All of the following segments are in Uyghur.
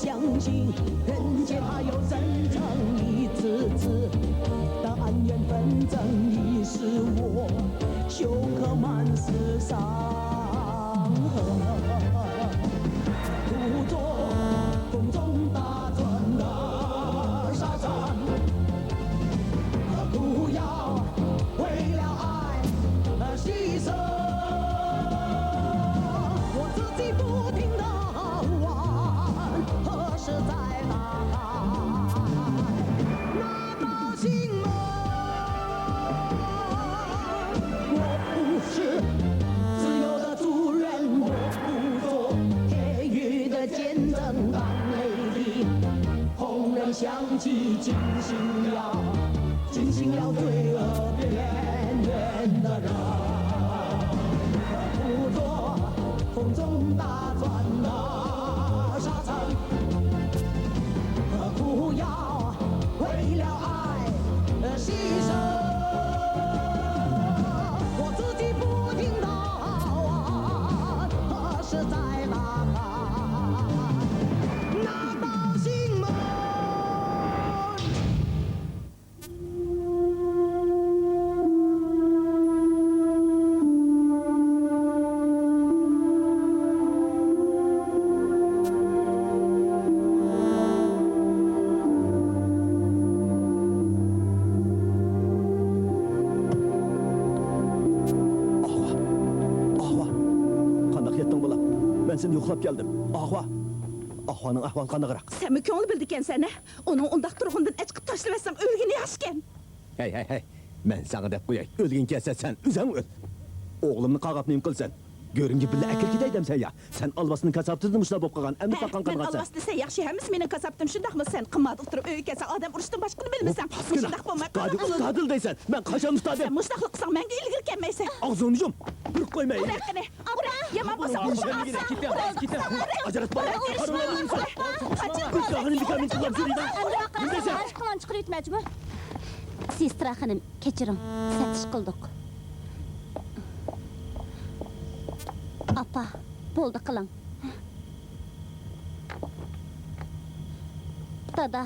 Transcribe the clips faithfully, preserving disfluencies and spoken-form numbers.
相信人间还有真正一次次，答案缘分真的是我，休克满是伤痕。故作风中大船的沙滩，不要为了爱而牺牲。我自己不停地呼唤，何时再打开那道心门？我不是自由的主人，我不做天宇的见证。当泪滴潸然响起，惊醒了，惊醒了罪恶边缘的人。故作风中大船的沙滩，不要为了爱而牺牲。我自己不停地呼唤，何时再打开那道心门？ ئاخۇا، ئاخۇا، قانداق يەتتىڭ بالام؟ مەن سېنى يوقلاپ كەلدىم. ئاخۇا، ئاخۇانىڭ ئەھۋالى قانداقراق؟ سەنمۇ كۆڭۈل بىلىدىكەنسەن ھە؟ ئۇنىڭ ئۇنداق تۇرغىنىدىن ئەچىقىپ تاشلىۋەتسەڭ ئۆلگىنى ياخشىكەن. ھەي، ھەي، ھەي! مەن ساڭا دەپ قوياي، ئۆلگۈڭ كەلسە سەن ئۆزۈڭ ئۆل! ئۆگلۈمنى قاغاپ نېمە قىلىسەن؟ گۆرۈڭگە بىللە ئەكىرىپ كېتەي دەمسەن يا؟ سەن ئالۋاستىنىڭ كاساپىتىدىن مۇشۇنداق بولۇپ قالغان، ئەمدى ھە، تاققان مەن قىلغانسەن. ئالۋاستىنى سەن ياخشى، ھەممىسى مېنىڭ كاساپىتىم، شۇنداقمۇ؟ سەن قىممەت ئولتۇرۇپ ئۆيگە كەلسەڭ ئادەم ئۇرۇشتىن باشقىنى بىلمىسەڭ، مۇشۇنداق بولماي قالىدۇ. ئۇستادىل دەيسەن، مەن قاچان ئۇستادىم؟ سەن مۇشۇنداقلا قىلساڭ مەڭگۈ ئىلگىرى كەلمەيسەن. ئاغزىڭنى يۇم! بىر قويماي. ئۇرۇڭ قېنى. ئۇرۇڭ. يامان بولسا ئۇرۇڭ. كېتىڭ، كېتىڭ. ئاجراتما. ئۇرۇڭ. ئۇرۇڭ. ئۇرۇڭ. ئۇرۇڭ. ئۇرۇڭ. ئۇرۇڭ. ئۇرۇڭ. ئۇرۇڭ. ئۇرۇڭ. ئۈچ دانىنى بىكارنى تىللاپ سۆزلەيدۇ. ئەمدى ۋاقىت نېمە دەيسەن؟ ئاشقىلان چىقىرىۋېتىمەنچىمۇ؟ سېسترا خانىم، كەچۈرۈڭ، سەت ئىش قىلدۇق. ئاپا، بولدى قىلىڭ. دادا،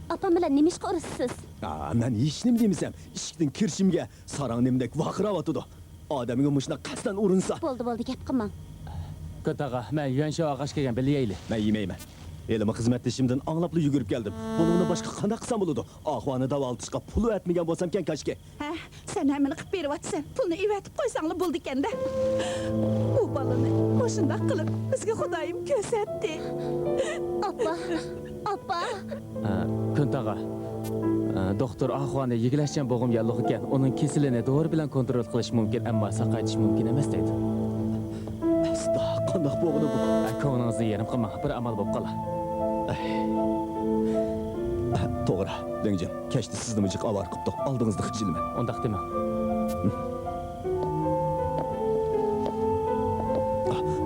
ئاپام بىلەن نېمە ئىشقا ئۇرۇشىسىز؟ ئا، مەن ھېچنېمە دېمىسەم، ئىشىكتىن كىرىشىمگە ساراڭ نېمىدەك ۋارقىراۋاتىدۇ. ئادەمگە مۇشۇنداق قەستەن ئۇرۇنسا. بولدى، بولدى، گەپ قىلماڭ. كۆتاغا، مەن يۈەنشاۋ ئاغاچقا كەلگەن، بىللە يەيلى. مەن يېمەيمەن. ھېلىمۇ خىزمەتدىشىمدىن ئاڭلاپلا يۈگۈرۈپ كەلدىم. بۇنىڭدىن باشقا قانداق قىلسام بولىدۇ؟ ئاخۇانى داۋالىتىشقا پۇل ئەتمىگەن بولسامكەن كاشكى. ھە، سەن ھەممىنى قىلىپ بېرىۋاتىسەن. پۇلنى ئېۋەتىپ قويساڭلا بولىدىكەن-دە. ئۇ بالىنى مۇشۇنداق قىلىپ بىزگە خۇدايىم كۆرسەتتى. ئاپا، ئاپا. ھە، كۆنتاغا. ھە، دوختۇر ئاخۇانى يېگىلەشچان بوغۇم ياللۇغىكەن. ئۇنىڭ كېسىلىنى دورا بىلەن كونترول قىلىش مۇمكىن، ئەمما ساقايتىش مۇمكىن ئەمەس دەيدۇ. ئەستا، قانداق بولغىنى بۇ؟ ھە، كۆڭلىڭىزنى يېرىم قىلماڭ، بىر ئامال بولۇپ قالا. ئەي. توغرا، لىڭجىن، كەچتە سىزنىمۇ جىق ئاۋارە قىپتۇق، ئالدىڭىزدا خىجىلمەن. ئۇنداق دېمەڭ.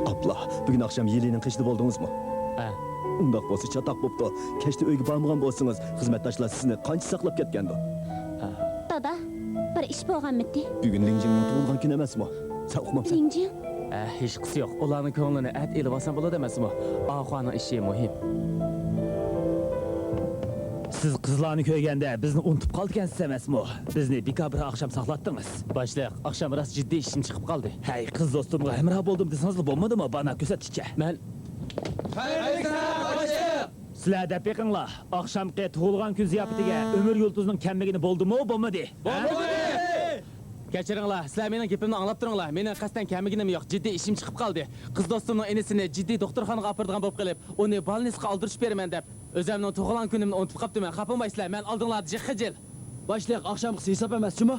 ئاپلا، بۈگۈن ئاخشام يېلىنىڭ قېشىدا بولدىڭىزمۇ؟ ھە. ئۇنداق بولسا چاتاق بوپتۇ. كەچتە ئۆيگە بارمىغان بولسىڭىز، خىزمەتداشلار سىزنى قانچە ساقلاپ كەتكەندۇ؟ ھە. دادا، بىر ئىش بولغانمىتى؟ بۈگۈن لىڭجىننىڭ تۇغۇلغان كۈنى ئەمەسمۇ؟ سەن ئۇقمامسەن؟ لىڭجىن؟ ئە، ھېچقىسى يوق. ئۇلارنىڭ كۆڭلىنى ئەتە ئېلىۋالسام بولىدۇ ئەمەسمۇ؟ ئاخۇانىڭ ئىشى مۇھىم. سىز قىزلارنى كۆرگەندە بىزنى ئۇنتۇپ قالىدىكەنسىز ئەمەسمۇ؟ بىزنى بىكار بىر ئاخشام ساقلاتتىڭىز. باشلىق، ئاخشام راست جىددىي ئىشىم چىقىپ قالدى. ھەي، قىز دوستۇمغا ھەمراھ بولدۇم دېسىڭىزلا بولمىدىمۇ؟ بانا كۆرسەتكىچە. مەن سىلەر دەپ بېقىڭلار، ئاخشامقى تۇغۇلغان كۈن زىياپىتىگە ئۆمۈر يۇلتۇزىنىڭ كەلمىگىنى بولدىمۇ، بولمىدى؟ بولمىدى! كەچۈرۈڭلار، سىلەر مېنىڭ گېپىمنى ئاڭلاپ تۇرۇڭلار. مېنىڭ قەستەن كەلمىگىنىم يوق، جىددىي ئىشىم چىقىپ قالدى. قىز دوستۇمنىڭ ئىنىسىنى جىددىي دوختۇرخانىغا ئاپىرىدىغان بولۇپ قېلىپ، ئۇنى بالنىستقا ئالدۇرۇشۇپ بېرىمەن دەپ، ئۆزۈمنىڭ تۇغۇلغان كۈنۈمنى ئۇنتۇپ قاپتىمەن. خاپىمايسىلەر، مەن ئالدىڭلاردا جىق خىجىل. باشلىق، ئاخشامقىسى ھېساب ئەمەس جۇمۇ؟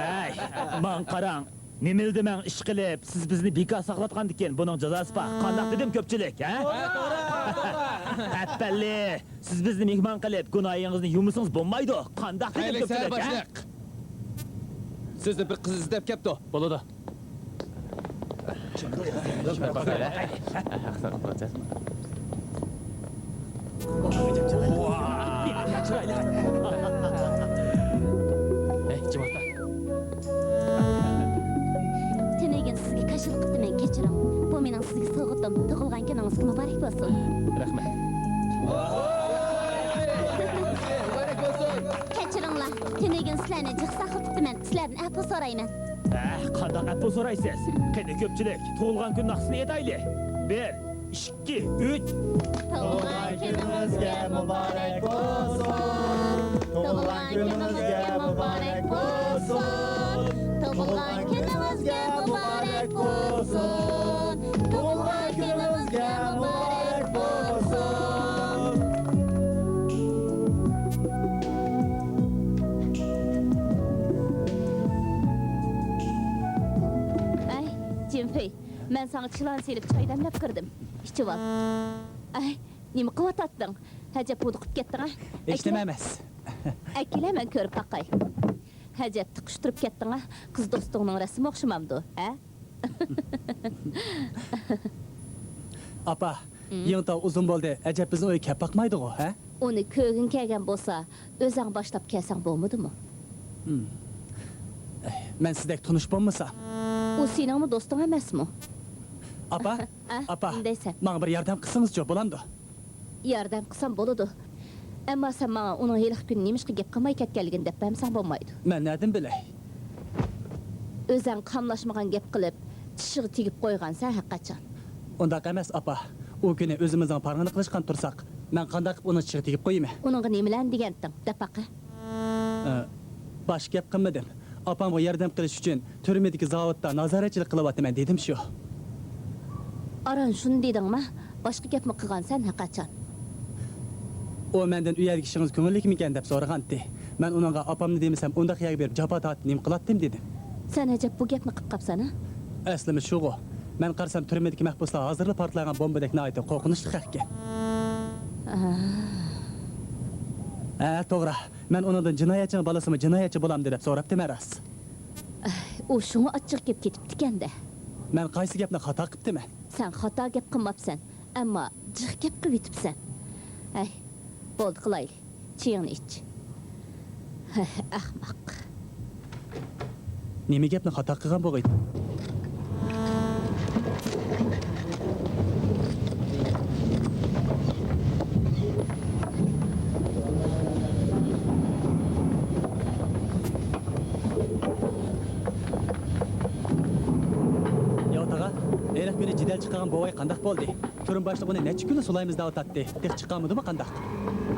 ھەي، ماڭا قاراڭ. نېمىلا دېمەڭ، ئىشقىلىپ، سىز بىزنى بىكار ساقلاتقاندىكىن بۇنىڭ جازاسى بار. قانداق دېدىم، كۆپچىلىك، ھە؟ ئەپەللى، سىز بىزنى مېھمان قىلىپ، گۇناھىڭىزنى يۇمىسىڭىز بولمايدۇ. قانداق دېدىم، كۆپچىلىك، ھە؟ سىزنى بىر قىز ئىزدەپ كەپتۇ. بولىدۇ. ھەي، جىماتتا. تۈنۈگۈن سىزگە كاشىلا قىپتىمەن، كەچۈرۈڭ. بۇ مېنىڭ سىزگە سوۋغىتىم. تۇغۇلغان كۈنىڭىزگە مۇبارەك بولسۇن. رەھمەت. كەچۈرۈڭلار، تۈنۈگۈن سىلەرنى جىق ساقلىتىپتىمەن. سىلەردىن ئەپۇ سورايمەن. ئەھ، قانداق ئەپۇ سورايسىز؟ قېنى كۆپچىلىك، تۇغۇلغان كۈن ناخشىسىنى ئېيتايلى. بىر، ئىككى، ئۈچ. تۇغۇلغان كۈنىڭىزگە مۇبارەك بولسۇن. تۇغۇلغان كۈنىڭىزگە مۇبارەك بولسۇن. تۇغۇلغان كۈنىڭىزگە مۇبارەك بولسۇن. تۇغۇلغان كۈنىڭىزگە مۇبارەك بولسۇن. ئەي، جىنفېي، مەن ساڭا چىلان سېلىپ چاي دەملەپ كىردىم. ئىچىۋال. ئەي، نېمە قىلىۋاتاتتىڭ؟ ھەجەپ ھودۇقۇپ كەتتىڭ، ھە؟ ھېچنېمە ئەمەس. ئەكېلە، مەن كۆرۈپ باقاي. ھەجەپ تىقىشتۇرۇپ كەتتىڭ، ھە؟ قىز دوستۇڭنىڭ رەسىمى ئوخشىمامدۇ، ھە؟ ئاپا، يېڭىتاۋ ئۇزۇن بولدى، ئەجەب بىزنىڭ ئۆيگە كەپ باقمايدىغۇ، ھە؟ ئۇنى كۆرگۈڭ كەلگەن بولسا، ئۆزەڭ باشلاپ كەلسەڭ بولمىدىمۇ؟ مەن سىزدەك تونۇش بولمىسام. ئۇ سېنىڭمۇ دوستۇڭ ئەمەسمۇ؟ ئاپا، ئە، ئاپا، نېمە دەيسەن؟ ماڭا بىر ياردەم قىلسىڭىزچۇ، بولامدۇ؟ ياردەم قىلسام بولىدۇ. ئەمما سەن ماڭا ئۇنىڭ ھېلىقى كۈنى نېمىشقا گەپ قىلماي كەتكەنلىكىنى دەپ بەرمىسەڭ بولمايدۇ. مەن نەدىن بىلەي؟ ئۆزەڭ قاملاشمىغان گەپ قىلىپ، چىشىغا تېگىپ قويغانسەن ھەرقاچان. ئۇنداق ئەمەس، ئاپا. ئۇ كۈنى ئۆزىمىزنىڭ پارىڭىنى قىلىشقان تۇرساق، مەن قانداق قىلىپ ئۇنىڭ چىشىغا تېگىپ قويىمەن؟ ئۇنىڭغا نېمىلەرنى دېگەنتىڭ؟ دەپ باقە. ئە، باشقا گەپ قىلمىدىم. ئاپامغا ياردەم قىلىش ئۈچۈن تۈرمىدىكى زاۋۇتتا نازارەتچىلىك قىلىۋاتىمەن دېدىمشۇ. ئاران شۇنى دېدىڭما؟ باشقا گەپمۇ قىلغانسەن ھەرقاچان. ئۇ مەندىن ئۇ يەردىكى ئىشىڭىز كۆڭۈللۈكمىكەن دەپ سورىغانتى. مەن ئۇنىڭغا ئاپامنى دېمىسەم ئۇنداق يەرگە بېرىپ جاپا تارتىپ نېمە قىلاتتىم دېدىم. سەن ئەجەب بۇ گەپنى قىپ قاپسەن ھە؟ ئەسلىمە شۇغۇ. مەن قارىسام تۈرمىدىكى مەھبۇسلار ھازىرلا پارتلايدىغان بومبىدەك ناھايىتى قورقۇنچلۇق ئىكەن. ھە، توغرا. مەن ئۇنىڭدىن جىنايەتچىنىڭ بالىسىمۇ جىنايەتچى بولامدۇ دەپ سوراپتىمەن راست. ئۇ شۇڭا ئاچچىق گەپ كېتىپتىكەن-دە. مەن قايسى گەپنى خاتا قىپتىمەن؟ سەن خاتا گەپ قىلماپسەن، ئەمما جىق گەپ قىلىۋېتىپسەن. ھەي، بولدى قىلايلى، چېيىڭنى ئىچ. ھەي، ئەخمەق. نېمە گەپنى خاتا قىلغان بولغىيدىم؟ ياۋۇت ئاغا، ھېلىقى كۈنى جېدەل چىقارغان بوۋاي قانداق بولدى؟ تۈرمە باشلىقى ئۇنى نەچچە كۈندە سولايمىز دەۋاتاتتى. تېخى چىقارمىدىمۇ قانداق؟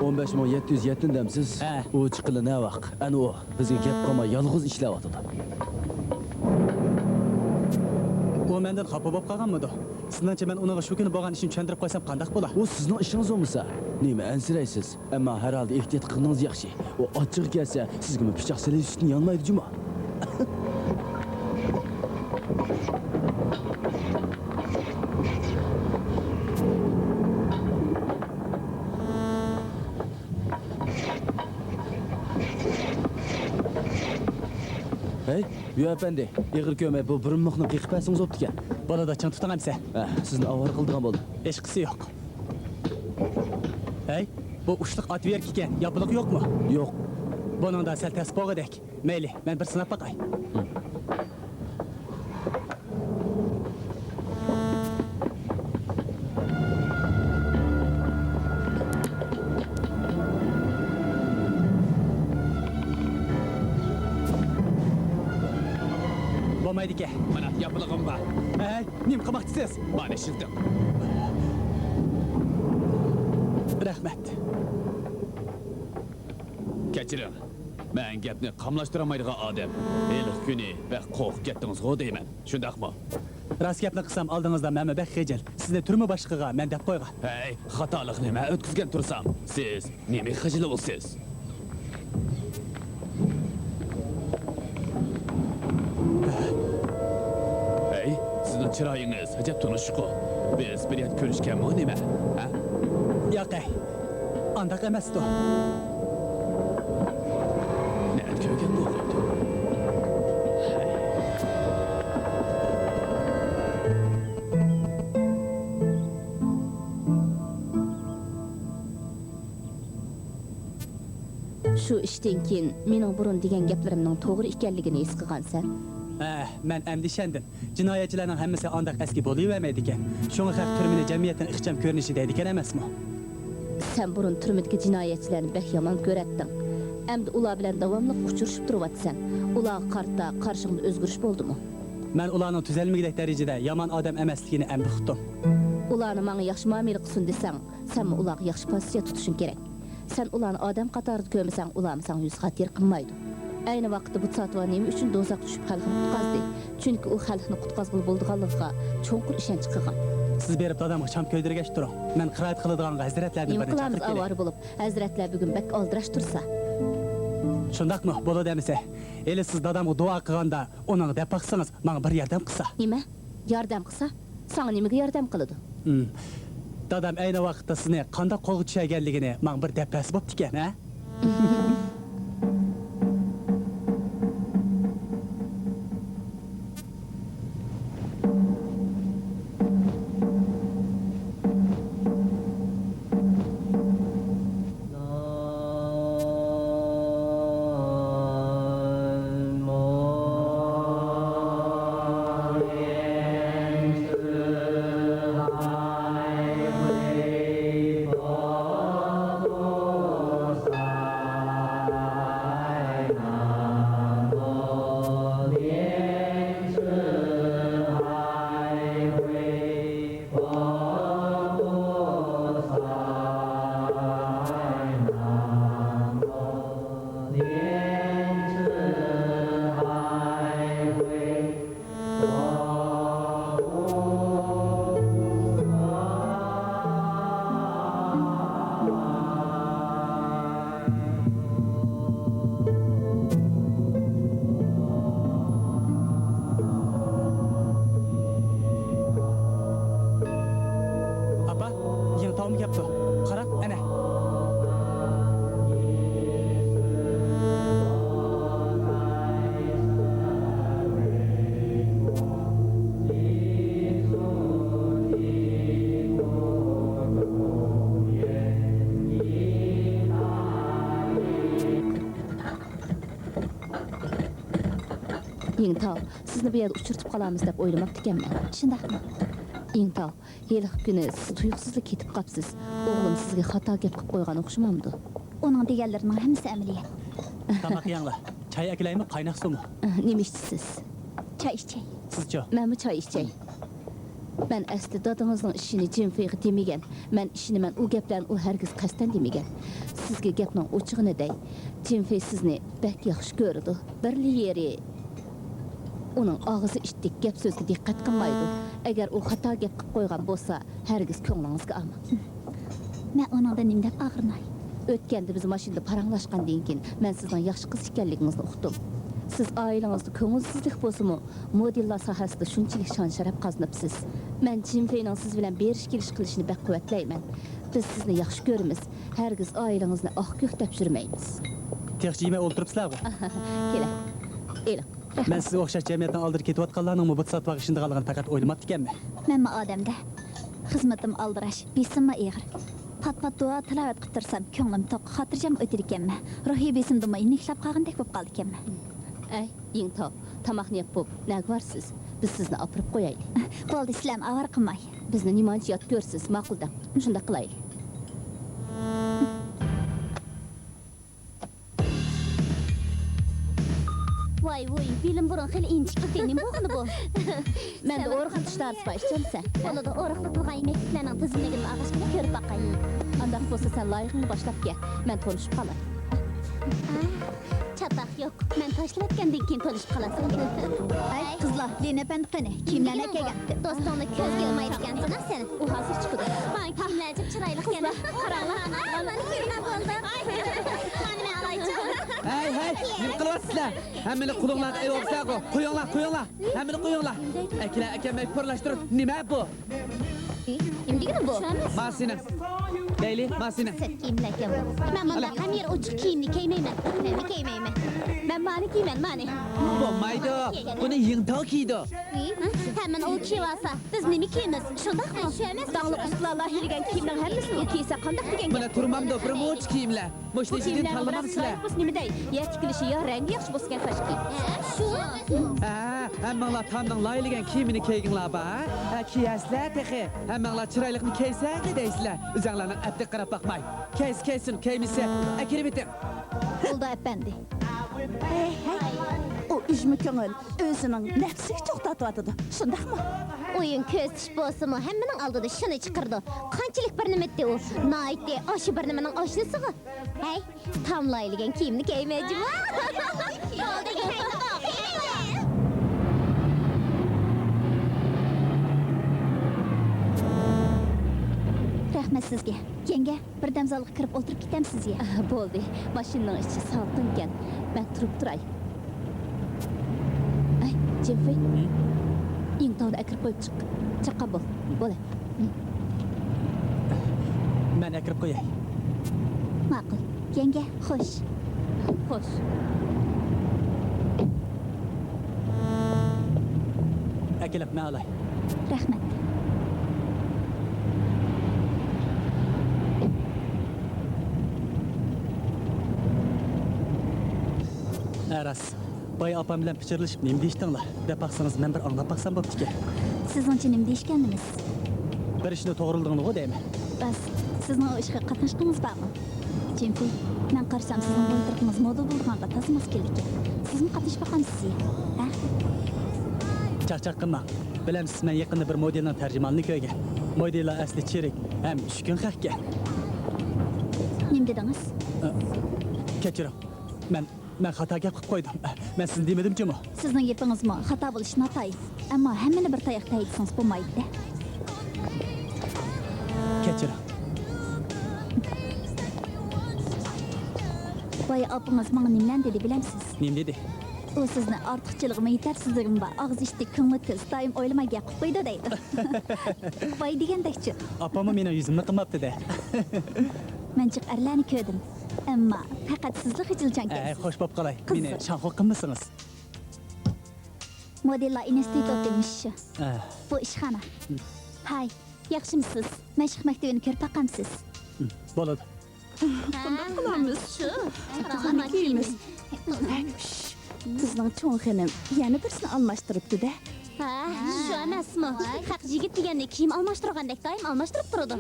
ئون بەش مىڭ يەتتە يۈز يەتتىن دەمسىز؟ ھە. ئۇ چىققىلى نەۋاق؟ ئەنە ئۇ، بىزگە گەپ قىلماي يالغۇز ئىشلەۋاتىدۇ. ئۇ مەندىن خاپا بولۇپ قالغانمىدۇ؟ سىزنىڭچە مەن ئۇنىڭغا شۇ كۈنى بولغان ئىشنى چۈشەندۈرۈپ قويسام قانداق بولا؟ ئۇ سىزنىڭ ئىشىڭىز بولمىسا، نېمە ئەنسىرەيسىز؟ ئەمما ھەر ھالدا ئېھتىيات قىلغىنىڭىز ياخشى. ئۇ ئاچچىقى كەلسە، سىزگىمۇ پىچاق سېلىش ئۈستىدىن يانمايدۇ جۇما. ھەي، يۈ ئەپەندى، ئېغىر كۆرمەي بۇ بۇرۇنمۇقنى قېقىپ بەرسىڭىز بوپتىكەن. بولىدۇ، چىڭ تۇتۇڭ ئەمسە. ھە، سىزنى ئاۋارە قىلىدىغان بولدۇم. ھېچقىسى يوق. ھەي، بۇ ئۇچلۇق ئاتىۋېرىك ئىكەن، ياپىلىقى يوقمۇ؟ يوق. بۇنىڭدا سەل تەس بولغۇدەك. مەيلى، مەن بىر سىناپ باقاي. بولمايدىكەن. مانا، ياپىلىقىم بار. ھەي، نېمە قىلماقچىسىز؟ مانا، ئىشلىتىڭ. رەھمەت. كەچۈرۈڭ. مەن گەپنى قاملاشتۇرالمايدىغان ئادەم. ھېلىقى كۈنى بەك قورقۇپ كەتتىڭىزغۇ دەيمەن. شۇنداقمۇ؟ راست گەپنى قىلسام، ئالدىڭىزدا مەنمۇ بەك خىجىل. سىزنى تۈرمە باشلىقىغا مەن دەپ قويغان. ھەي، خاتالىقنى مەن ئۆتكۈزگەن تۇرسام، سىز نېمە خىجىل بولىسىز؟ ھەي، سىزنىڭ چىرايىڭىز ئەجەب تونۇشقۇ. بىز بىر يەردە كۆرۈشكەنمۇ نېمە؟ ھە؟ ياق، ھەي. ئانداق ئەمەستۇ. نەدە كۆرگەن بولغىيدۇ؟ شۇ ئىشتىن كېيىن مېنىڭ بۇرۇن دېگەن گەپلىرىمنىڭ توغرا ئىكەنلىكىنى ھېس قىلغانسەن؟ ھە، مەن ئەمدى ئىشەندىم. جىنايەتچىلەرنىڭ ھەممىسى ئانداق ئەسكى بولۇۋەرمەيدىكەن. شۇڭا خەق تۈرمىنى جەمئىيەتنىڭ ئىخچام كۆرۈنۈشى دەيدىكەن ئەمەسمۇ؟ سەن بۇرۇن تۈرمىدىكى جىنايەتچىلەرنى بەك يامان كۆرەتتىڭ. ئەمدى ئۇلار بىلەن داۋاملىق ئۇچرىشىپ تۇرۇۋاتىسەن. ئۇلارغا قارىتا قارىشىڭدا ئۆزگىرىش بولدىمۇ؟ مەن ئۇلارنىڭ تۈزەلمىگۈدەك دەرىجىدە يامان ئادەم ئەمەسلىكىنى ئەمدى ئۇقتۇم. ئۇلارنى ماڭا ياخشى مۇئامىلە قىلسۇن دېسەڭ، سەنمۇ ئۇلارغا ياخشى پوزىتسىيە تۇتۇشۇڭ كېرەك. سەن ئۇلارنى ئادەم قاتارىدا كۆرمىسەڭ، ئۇلارمۇ ساڭا يۈز خاتىرە قىلمايدۇ. ئەينى ۋاقىتتا بۇ ساتىۋا نېمە ئۈچۈن دوزاخقا چۈشۈپ خەلقنى قۇتقازدى؟ چۈنكى ئۇ خەلقنى قۇتقازغىلى بولىدىغانلىقىغا چوڭقۇر ئىشەنچ قىلغان. سىز بېرىپ دادامغا شام كۆيدۈرگەچ تۇرۇڭ. مەن قىرائەت قىلىدىغانغا ھەزرەتلەردىن نېمە بىرنى قىلىمىز، چاقىرىپ كېلەي. ئاۋارە بولۇپ؟ ھەزرەتلەر بۈگۈن بەك ئالدىراش تۇرسا. شۇنداقمۇ؟ بولىدۇ ئەمىسە. ھېلى سىز دادامغا دۇئا قىلغاندا ئۇنىڭغا دەپ باقسىڭىز، ماڭا بىر ياردەم قىلسا. نېمە؟ ياردەم قىلسا؟ ساڭا نېمىگە ياردەم قىلىدۇ؟ ھىم. دادام ئەينى ۋاقىتتا سىزنى قانداق قولغا چۈشۈرگەنلىكىنى ماڭا بىر دەپ بەرسە بوپتىكەن، ھە؟ ئاپا، يېڭى تاۋمۇ كەپتۇ. قاراڭ، ئەنە. يىڭتاۋ، سىزنى بۇ يەردە ئۇچرىتىپ قالارمىز دەپ ئويلىماپتىكەنمەن. شۇنداقمۇ؟ يىڭتاۋ، ھېلىقى كۈنى سىز تۇيۇقسىزلا كېتىپ قاپسىز. ئوغلۇم سىزگە خاتا گەپ قىلىپ قويغان ئوخشىمامدۇ؟ ئۇنىڭ دېگەنلىرىنىڭ ھەممىسى ئەمەلىيەت. تاماق يەڭلار. چاي ئەكېلەيمۇ، قايناق سۇمۇ؟ نېمە ئىچىسىز؟ چاي ئىچەي. سىزچۇ؟ مەنمۇ چاي ئىچەي. مەن ئەسلى دادىڭىزنىڭ ئىشىنى جىنفېيغا دېمىگەن. مەن ئىشىنىمەن، ئۇ گەپلەرنى ئۇ ھەرگىز قەستەن دېمىگەن. سىزگە گەپنىڭ ئوچۇقىنى دەي. جىنفېي سىزنى بەك ياخشى كۆرىدۇ. بىرلا يېرى، ئۇنىڭ ئاغزى ئىتتىك، گەپ سۆزگە دىققەت قىلمايدۇ. ئەگەر ئۇ خاتا گەپ قىلىپ قويغان بولسا، ھەرگىز كۆڭلىڭىزگە ئالماڭ. مەن ئۇنىڭدىن نېمە دەپ ئاغرىناي؟ ئۆتكەندە بىز ماشىنىدا پاراڭلاشقاندىن كېيىن، مەن سىزنىڭ ياخشى قىز ئىكەنلىكىڭىزنى ئۇقتۇم. سىز ئائىلىڭىزدە كۆڭۈلسىزلىك بولسىمۇ، مودېللار ساھەسىدە شۇنچىلىك شان-شەرەپ قازىنىپسىز. مەن جىنفېينىڭ سىز بىلەن بېرىش-كېلىش قىلىشىنى بەك قۇۋۋەتلەيمەن. بىز سىزنى ياخشى كۆرىمىز. ھەرگىز ئائىلىڭىزنى ئاق-كۆك دەپ يۈرمەيمىز. تېخىچە يېمەي ئولتۇرۇپسىلەرغۇ؟ كېلە، ئېلىڭ. مەن سىزگە ئوخشاش جەمئىيەتنىڭ ئالدىدا كېتىۋاتقانلارنىڭمۇ بۇ ساتىۋالغا ئىشىنىدىغانلىقىنى پەقەت ئويلىماپتىكەنمەن. مەنمۇ ئادەمدە. خىزمىتىم ئالدىراش، بېسىممۇ ئېغىر. پات-پات دۇئا تىلاۋەت قىلىپ تۇرسام، كۆڭلۈم توق، خاتىرجەم ئۆتىدىكەنمەن. روھىي بېسىمدىنمۇ يېنىكلەپ قالغاندەك بولۇپ قالىدىكەنمەن. ئەي، يىڭتاۋ، تاماقنى يەپ بوپ، نەگە بارىسىز؟ بىز سىزنى ئاپىرىپ قويايلى. بولدى، سىلەرمۇ ئاۋارە قىلماي. بىزنى نېمانچە يات كۆرىسىز، ماقۇل دەڭ. شۇنداق قىلايلى. ۋاي ۋۇي، بېلىم بۇرۇن خېلى ئىنچىكىدى، نېمە بولغىنى بۇ؟ مەندە ئورۇقلىتىش دارىسى بار، ئىچەمسەن؟ بولىدۇ، ئورۇقلىتىدىغان يېمەكلىكلەرنىڭ تىزىملىكىنى ئالغاچقىلا كۆرۈپ باقاي. ئانداق بولسا سەن لايىقىڭنى باشلاپ كەل، مەن تونۇشۇپ قالاي. ئا، چاتاق يوق، مەن تاشلىۋەتكەندىن كېيىن تونۇشۇپ قالارسەن. ھەي، قىزلار، لېنى ئەپەندى قېنى؟ كىيىملەرنى ئەكەلگەن. دوستۇڭنى كۆزگە ئىلمايدىكەنسەن سەن. ئۇ ھازىر چىقىدۇ. مانا كىيىملەر جىق چىرايلىق ئىكەن. قاراڭلار. ئاي، مانا كىيىملەر بولدى. ئاي، مانا مەن ئالايچۇ. ھەي، ھەي، نېمە قىلىۋاتىسىلەر؟ ھەممىنى قولۇڭلارغا ئېلىۋاپسىلەرغۇ. قويۇڭلار، قويۇڭلار. ھەممىنى قويۇڭلار. ئەكىلە ئەكەلمەي پورلاشتۇرۇپ، نېمە بۇ؟ نېمە دېگىنى بۇ؟ ما سېنىڭ. دەيلى، ما سېنىڭ. سەت كىيىملەر ئىكەن بۇ. مەن بۇنداق ھەممە يېرى ئوچۇق كىيىمنى كىيمەيمەن. مەنمۇ كىيمەيمەن. مەن مانى كىيىمەن، مانى. بولمايدۇ. بۇنى يىڭتاۋ كىيىدۇ. ھە؟ ھەممىنى ئۇ كىيىۋالسا، بىز نېمە كىيىمىز؟ شۇنداقمۇ؟ داڭلىق ئۇستىلار لايىھىلىگەن كىيىمنىڭ ھەممىسىنى ئۇ كىيسە قانداق دېگەن گەپ؟ مانا تۇرمامدۇ، بىر موچە كىيىملەر. مۇشۇ بۇ كىيىملەرنىڭ بىراز چىرايلىق بولسا نېمە دەي؟ يەر تىكىلىشى يا رەڭگى ياخشى بولسا ئىكەن كاشكى. ھە، شۇ. ھە، ھەممىڭلار تامنىڭ لايىھىلىگەن كىيىمىنى كىيگىڭلار بار، ھە؟ كىيەرسىلەر تېخى. ھەممىڭلار چىرايلىقنى كىيسەڭلار دەيسىلەر. ئۆزەڭلارنىڭ ئەپتىگە قاراپ باقماي. كىيسە كىيسۇن، كىيمىسە ئەكىرىپ ئېتىڭ. بولدى ئەپەندى. ھەي، ھەي، ئۇ ئۈجمە كۆڭۈل ئۆزىنىڭ نەپسىگە توختاتىۋاتىدۇ، شۇنداقمۇ؟ ئويۇن كۆرسىتىش بولسىمۇ، ھەممىنىڭ ئالدىدا شۇنى چىقىرىدۇ. قانچىلىك بىر نېمە ئىدى ئۇ؟ ناھايىتى ئاشۇ بىر نېمىنىڭ ئاشنىسىغۇ. ھەي، تاملايلىگەن كىيىمنى كىيمەي جۇمۇ. رەھمەت سىزگە. يەڭگە، بىردەم زالغا كىرىپ ئولتۇرۇپ كېتەمسىز يا؟ بولدى. ماشىنىنىڭ ئىچى سالقىنكەن. مەن تۇرۇپ تۇراي. ئەي، جېنفېي. ھە؟ ئىڭتاۋنى ئەكىرىپ قويۇپ چىق. چاققان بول. بولە. مەن ئەكىرىپ قوياي. ماقۇل. يەڭگە، خوش. خوش. ئەكېلىڭ، مەن ئالاي. رەھمەت. ھە، راست. بايا ئاپام بىلەن پىچىرلىشىپ نېمە دېيىشتىڭلار دەپ باقسىڭىز، مەن بىر ئاڭلاپ باقسام بوپتىكەن. سىزنىڭچە نېمە دېيىشكەنىمىز؟ بىر ئىشنى توغرىلىدىڭلىغۇ دەيمەن. راست، سىزنىڭ ئۇ ئىشقا قاتناشقىڭىز بارمۇ؟ جېنفېي، مەن قارىسام سىزنىڭ بۇ ئېتىرىقىڭىز مودا بولىدىغانغا تازا ماس كېلىدىكەن. سىزمۇ قاتنىشىپ باقامسىز يا؟ ھە؟ چاقچاق قىلماڭ. بىلەمسىز، مەن يېقىندا بىر مودېلنىڭ تەرجىمانىنى كۆرگەن. مودېللار ئەسلى چىرىك ھەم چۈشكۈن خەقكەن. نېمە دېدىڭىز؟ ئە، كەچۈرۈڭ. مەن، مەن خاتا گەپ قىلىپ قويدۇم. مەن سىزنى دېمىدىم جۇمۇ. سىزنىڭ گېپىڭىزمۇ خاتا بولۇشى ناتايىن. ئەمما ھەممىنى بىر تاياقتا ھەيدىسىڭىز بولمايدۇ-دە. كەچۈرۈڭ. بايا ئاپىڭىز ماڭا نېمىلەرنى دېدى بىلەمسىز؟ نېمە دېدى؟ ئۇ سىزنى ئارتۇقچىلىقىمۇ، يېتەرسىزلىكىمۇ بار، ئاغزى ئىتتىك، كۆڭلى تېز، دائىم ئويلىماي گەپ قىلىپ قويىدۇ دەيدۇ. ۋاي دېگەندەكچۇ. ئاپاممۇ مېنىڭ يۈزۈمنى قىلماپتۇ-دە. مەن جىق ئەرلەرنى كۆردۈم. ئەمما پەقەت سىزلا خىجىلچانكەنسىز. ئەي، خوش بوپ قالاي. مېنى قىزىق. شاڭخۇ قىلمىسىڭىز. مودېللار ئىنستىتۇتى مۇشۇ. ئە. بۇ ئىشخانا. ھاي، ياخشىمۇسىز؟ مەشىق مەكتىپىنى كۆرۈپ باقامسىز؟ بولىدۇ. قانداق قىلامىز؟ شۇ. قىزنىڭ چوڭ خېنىم يەنە بىرسىنى ئالماشتۇرۇپتۇ-دە. ھە، شۇ ئەمەسمۇ؟ خەق يىگىت دېگەننى كىيىم ئالماشتۇرغاندەك دائىم ئالماشتۇرۇپ تۇرىدۇ.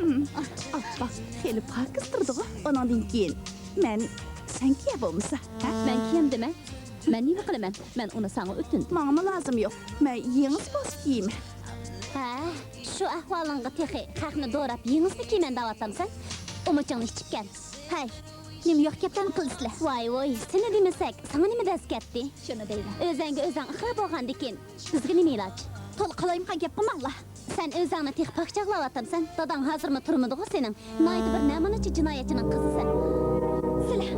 ئاپپاق، خېلى پاكىز تۇرىدىغۇ. ئۇنىڭدىن كېيىن مەن سەن كىيە بولمىسا، ھە؟ مەن كىيەمدىمەن؟ مەن نېمە قىلىمەن؟ مەن ئۇنى ساڭا ئۆتۈندۈم. ماڭىمۇ لازىم يوق. مەن يېڭىسى بولسا كىيىمەن. ھە، شۇ ئەھۋالىڭغا تېخى خەقنى دوراپ يېڭىسىنى كىيىمەن دەۋاتامسەن؟ ئۇمىچىڭنى ئىچىپكەن. ھەي، نېمە يوق گەپلەرنى قىلىسىلەر؟ ۋاي ۋوي، سېنى دېمىسەك، ساڭا نېمە دەز كەتتى؟ شۇنى دەيمەن. ئۆزەڭگە ئۆزەڭ ئىقرار بولغاندىن كېيىن بىزگە نېمە ئىلاج؟ تولا قالايمىقان گەپ قىلماڭلار. سەن ئۆزەڭنى تېخى پاكچاقلاۋاتامسەن؟ داداڭ ھازىرمۇ تۈرمىدىغۇ سېنىڭ. ناھايىتى بىر نەمۇنىچى جىنايەتچىنىڭ قىزىسەن. سىلەر.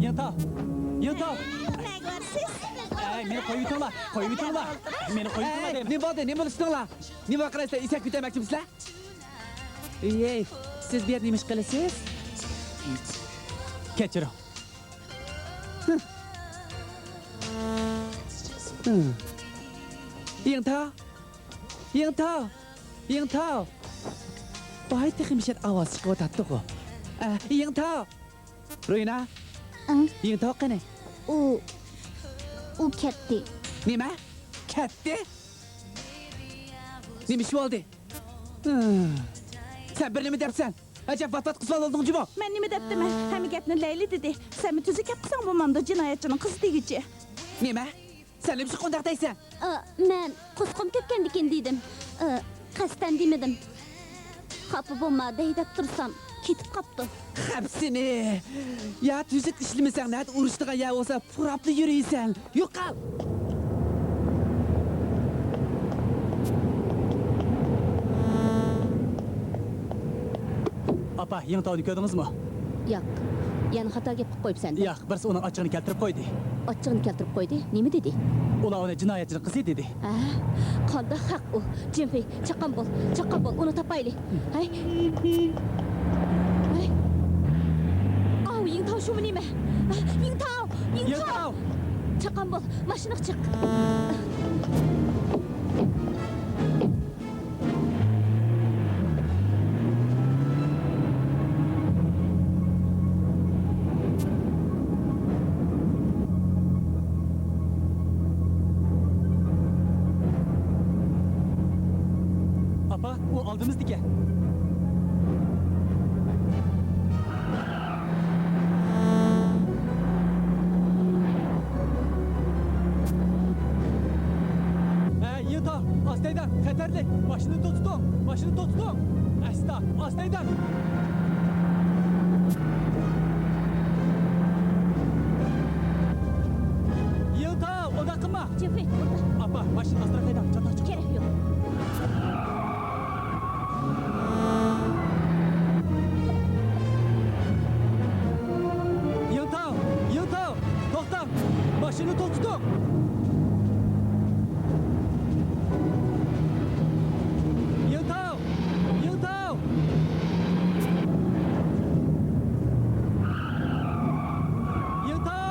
يىڭتاۋ! يىڭتاۋ! نەگە بارىسىز؟ ئەي، مېنى قويۇۋېتىڭلار! قويۇۋېتىڭلار! مېنى قويۇۋېتىڭلار دەيمەن! نېمە بولدى؟ نېمە بولۇشتۇڭلار؟ نېمە ۋارقىرايسىلەر؟ ئېسەك كۆتەرمەكچىمىسىلەر؟ ئېي، سىز بۇ يەردە نېمە ئىش قىلىسىز؟ كەچۈرۈڭ. يىڭتاۋ! يىڭتاۋ! يىڭتاۋ! ۋاي، تېخىمۇ شەت ئاۋاز چىقىۋاتاتتىغۇ. ئە، يىڭتاۋ! روينا! ئە؟ يىڭتاۋ قېنى؟ ئۇ، ئۇ كەتتى. نېمە؟ كەتتى؟ نېمە ئىش بولدى؟ سەن بىر نېمە دەپسەن؟ ئەجەب ۋات-ۋات قىزىۋالدىڭ جۇمۇ؟ مەن نېمە دەپتىمەن؟ ھەممە گەپنى لەيلى دېدى. سەنمۇ تۈزۈك گەپ قىلساڭ بولمامدۇ، جىنايەتچىنىڭ قىزى دېگۈچە؟ نېمە؟ سەن نېمىشقا ئۇنداق دەيسەن؟ ئا، مەن قورسىقىم كۆپكەندىكىن دېدىم. ئا، قەستەن دېمىدىم. خاپا بولما دەي دەپ تۇرسام، كېتىپ قاپتۇ. خەپ سېنى! يا تۈزۈك ئىشلىمىسەڭ، نەدە ئۇرۇشىدىغان يەر بولسا پۇراپلا يۈرىسەن. يوقال! ئاپا، يىڭتاۋنى كۆردىڭىزمۇ؟ ياق. يەنە خاتا گەپ قىلىپ قويۇپسەن. ياق، بىرسى ئۇنىڭ ئاچچىقىنى كەلتۈرۈپ قويدى. ئاچچىقىنى كەلتۈرۈپ قويدى؟ نېمە دېدى؟ ئۇلار ئۇنى جىنايەتچىنىڭ قىزى دېدى. ھە؟ قانداق خەق ئۇ؟ جېنفېي، چاققان بول، چاققان بول، ئۇنى تاپايلى. ھەي. ھەي. ئاۋۇ يىڭتاۋ شۇمۇ نېمە؟ يىڭتاۋ! يىڭتاۋ! يىڭتاۋ! چاققان بول، ماشىنىغا چىق. ئالدىمىزدىكى. ھە، يىڭتاۋ، ئاستا ھەيدەڭ، خەتەرلىك. ماشىنىنى توختىتىڭ، ماشىنىنى توختىتىڭ. ئاستا، ئاستا ھەيدەڭ. يىڭتاۋ، ئۇنداق قىلما. جېفرى، توختا. ئاپا، ماشىنا ئازراق ھەيدەڭ، چاتاق چىقىدۇ. كېرەك يوق. يىڭتاۋ! يىڭتاۋ! توختاڭ! ماشىنىنى توختىتىڭ! يىڭتاۋ! يىڭتاۋ! يىڭتاۋ!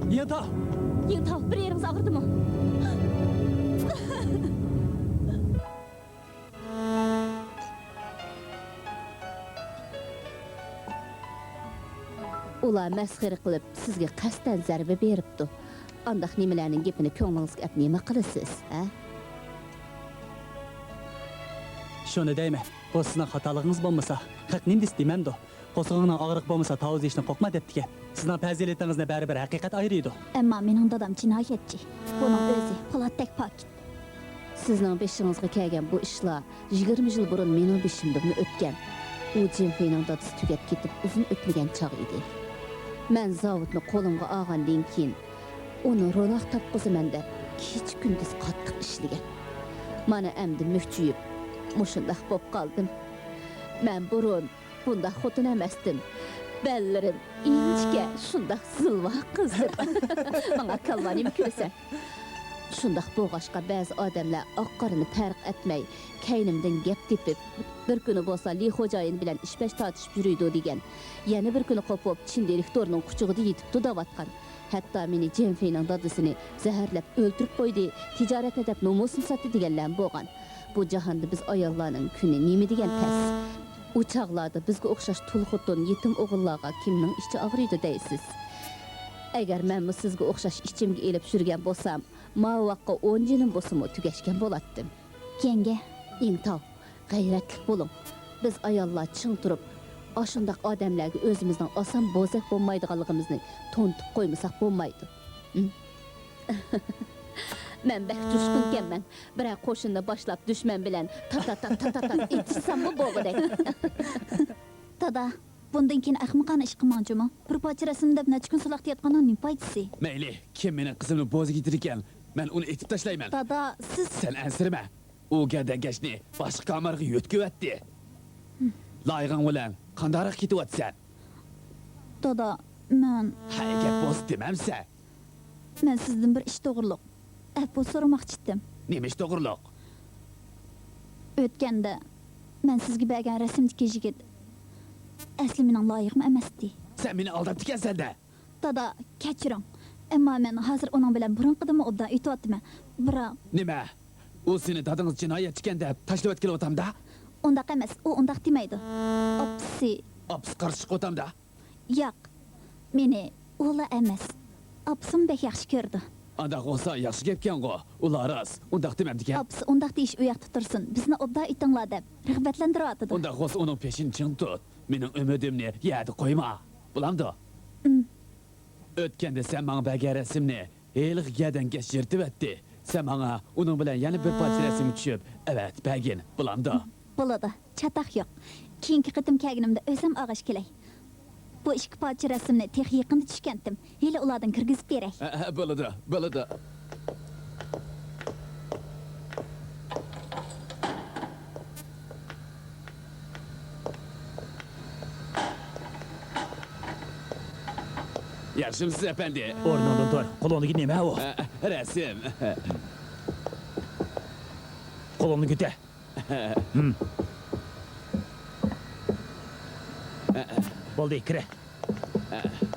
يىڭتاۋ! يىڭتاۋ، بىر يېرىڭىز ئاغرىدىمۇ؟ ئۇلار مەسخىرە قىلىپ، سىزگە قەستەن زەربە بېرىپتۇ. ئانداق نېمىلەرنىڭ گېپىنى كۆڭلىڭىزگە ئەپ نېمە قىلىسىز، ھە؟ شۇنى دەيمەن، بۇ سىزنىڭ خاتالىقىڭىز بولمىسا، خەق نېمە دېسە دېمەمدۇ؟ قورسىقىڭنىڭ ئاغرىقى بولمىسا، تاۋۇز يېيىشتىن قورقما دەپتىكەن. سىزنىڭ پەزىلىتىڭىزنى بەرىبىر ھەقىقەت ئايرىيدۇ. ئەمما مېنىڭ دادام جىنايەتچى. بۇنىڭ ئۆزى پولاتتەك پاكىت. سىزنىڭ بېشىڭىزغا كەلگەن بۇ ئىشلار يىگىرمە يىل بۇرۇن مېنىڭ بېشىمدىنمۇ ئۆتكەن. ئۇ جېنفېينىڭ دادىسى تۈگەپ كېتىپ ئۇزۇن ئۆتمىگەن چاغ ئىدى. مەن زاۋۇتنى قولۇمغا ئالغاندىن كېيىن، ئۇنى روناق تاپقۇزىمەن دەپ، كېچە-كۈندۈز قاتتىق ئىشلىگەن. مانا ئەمدى مۈكچىيىپ، مۇشۇنداق بوپ قالدىم. مەن بۇرۇن بۇنداق خوتۇن ئەمەستىم. بەللىرىم ئىنچىكە، شۇنداق زىلۋا قىز. ماڭا كالۋا نېمە كۈلىسەن؟ شۇنداق بولغاچقا، بەزى ئادەملەر ئاق-قارىنى پەرق ئەتمەي، كەينىمدىن گەپ تېپىپ، بىر كۈنى بولسا لى خوجايىن بىلەن ئىش-پەش تارتىشىپ يۈرىدۇ دېگەن، يەنە بىر كۈنى قوپۇپ، چىن دىرېكتورنىڭ قۇچىقىدا يېتىپتۇ دەۋاتقان. ھەتتا مېنى جېنفېينىڭ دادىسىنى زەھەرلەپ ئۆلتۈرۈپ قويدى، تىجارەتنى دەپ نومۇسىنى ساتتى دېگەنلەرمۇ بولغان. بۇ جاھاندا بىز ئاياللارنىڭ كۈنى نېمە دېگەن تەس. ئۇ چاغلاردا بىزگە ئوخشاش تۇل خوتۇن، يېتىم ئوغۇللارغا كىمنىڭ ئىچى ئاغرىيدۇ دەيسىز؟ ئەگەر مەنمۇ سىزگە ئوخشاش ئىچىمگە ئېلىپ يۈرگەن بولسام، ماۋۇ ۋاققا ئون جېنىم بولسىمۇ تۈگەشكەن بولاتتىم. يەڭگە. ئىڭتاۋ، غەيرەتلىك بولۇڭ. بىز ئاياللار چىڭ تۇرۇپ، ئاشۇنداق ئادەملەرگە ئۆزىمىزنىڭ ئاسان بوزەك بولمايدىغانلىقىمىزنى تونۇتۇپ قويمىساق بولمايدۇ. ھىم؟ مەن بەك جۇشقۇنكەنمەن. بىرەر قوشۇننى باشلاپ، دۈشمەن بىلەن تا-تا-تا-تا-تا-تا ئېتىشساممۇ بولغۇدەك. دادا، بۇندىن كېيىن ئەخمىقانە ئىش قىلماڭ جۇمۇ. بىر پارچە رەسىمنى دەپ نەچچە كۈن سولاق تېيىۋاتقاننىڭ نېمە پايدىسى؟ مەيلى، كىم مېنىڭ قىزىمنى بوزەك ئېتىدىكەن، مەن ئۇنى ئېتىپ تاشلايمەن. دادا، سىز... سەن ئەنسىرىمە. ئۇ گەدەنكەشنى باشقا كامارغا يۆتكىۋەتتى. لايىقىڭ بىلەن قانداقراق كېتىۋاتىسەن؟ دادا، مەن... ھەي، گەپ بولسا دېمەمسەن. مەن سىزدىن بىر ئىش توغرۇلۇق ئەپۇ سورىماقچى ئىدىم. نېمە ئىش توغرۇلۇق؟ ئۆتكەندە مەن سىزگە بەرگەن رەسىمدىكى يىگىت ئەسلى مېنىڭ لايىقىم ئەمەستى. سەن مېنى ئالداپتىكەنسەن-دە! دادا، كەچۈرۈڭ. ئەمما مەن ھازىر ئۇنىڭ بىلەن بۇرۇنقىدىنمۇ ئوبدان ئۆتۈۋاتىمەن. بىراق... نېمە؟ ئۇ سېنى دادىڭىز جىنايەتچىكەن دەپ تاشلىۋەتكىلى ئوتامدا؟ ئۇنداق ئەمەس، ئۇ ئۇنداق دېمەيدۇ. ئاپىسى... ئاپىسى قارشى چىقىۋاتامدا؟ ياق، مېنى ئۇلا ئەمەس، ئاپىسىمۇ بەك ياخشى كۆرىدۇ. ئانداق بولسا ياخشى گەپكەنغۇ، ئۇلا راست، ئۇنداق دېمەمدىكەن. ئاپىسى ئۇنداق دېيىش ئۇ ياقتا تۇرسۇن، بىزنى ئوبدان ئېتىڭلار دەپ رىغبەتلەندۈرۈۋاتىدۇ. ئۇنداق بولسا ئۇنىڭ پېشىنى چىڭ تۇت، مېنىڭ ئۈمىدىمنى يەردە قويما، بولامدۇ؟ ئىم. ئۆتكەندە سەن ماڭا بەرگەن رەسىمنى ھېلىقى گەدەنكەش يىرتىۋەتتى. سەن ماڭا ئۇنىڭ بىلەن يەنە بىر پارچە رەسىمگە چۈشۈپ ئەۋەتىپ بەرگىن، بولامدۇ؟ بولىدۇ، چاتاق يوق. كېيىنكى قېتىم كەلگىنىمدە ئۆزۈم ئالغاچ كېلەي. بۇ ئىككى پارچە رەسىمنى تېخى يېقىندا چۈشكەنتىم. ھېلى ئۇلاردىن كىرگۈزۈپ بېرەي. ھە، ھە، بولىدۇ، بولىدۇ. ياخشىمۇسىز، ئەپەندى؟ ئورنۇڭدىن تۇر. قولۇڭدىكى نېمە ئۇ؟ ئە، رەسىم. قولۇڭنى كۆتەر. ھىم. بولدى، كىرە.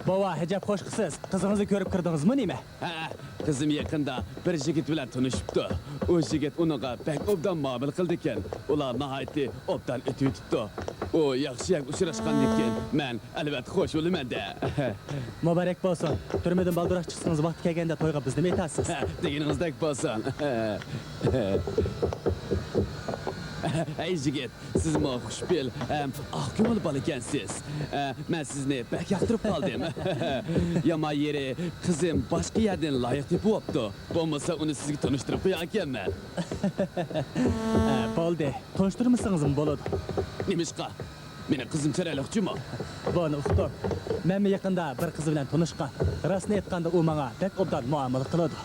بوۋا، ئەجەب خوش قىزسىز. قىزىڭىزنى كۆرۈپ كىردىڭىزمۇ نېمە؟ ھە، قىزىم يېقىندا بىر يىگىت بىلەن تونۇشۇپتۇ. ئۇ يىگىت ئۇنىڭغا بەك ئوبدان مۇئامىلە قىلىدىكەن. ئۇلار ناھايىتى ئوبدان ئۆتۈۋېتىپتۇ. ئۇ ياخشى يەرگە ئۇچراشقاندىن كېيىن مەن ئەلۋەتتە خوش بولىمەن-دە. مۇبارەك بولسۇن. تۈرمىدىن بالدۇرراق چىقسىڭىز، ۋاقتى كەلگەندە تويغا بىزنىمۇ ئېيتارسىز. ھە، دېگىنىڭىزدەك بولسۇن. ھەي يىگىت، سىزمۇ خۇشپېئىل ھەم ئاق كۆڭۈل بالا ئىكەنسىز. ئە، مەن سىزنى بەك ياقتۇرۇپ قالدىم. يامان يېرى، قىزىم باشقا يەردىن لايىق تېپىۋاپتۇ. بولمىسا ئۇنى سىزگە تونۇشتۇرۇپ قوياركەنمەن. ئە، بولدى، تونۇشتۇرمىسىڭىزمۇ بولىدۇ. نېمىشقا؟ مېنىڭ قىزىم چىرايلىق جۇمۇ. بۇنى ئۇقتۇم. مەنمۇ يېقىندا بىر قىز بىلەن تونۇشقان. راستىنى ئېيتقاندا، ئۇ ماڭا بەك ئوبدان مۇئامىلە قىلىدۇ.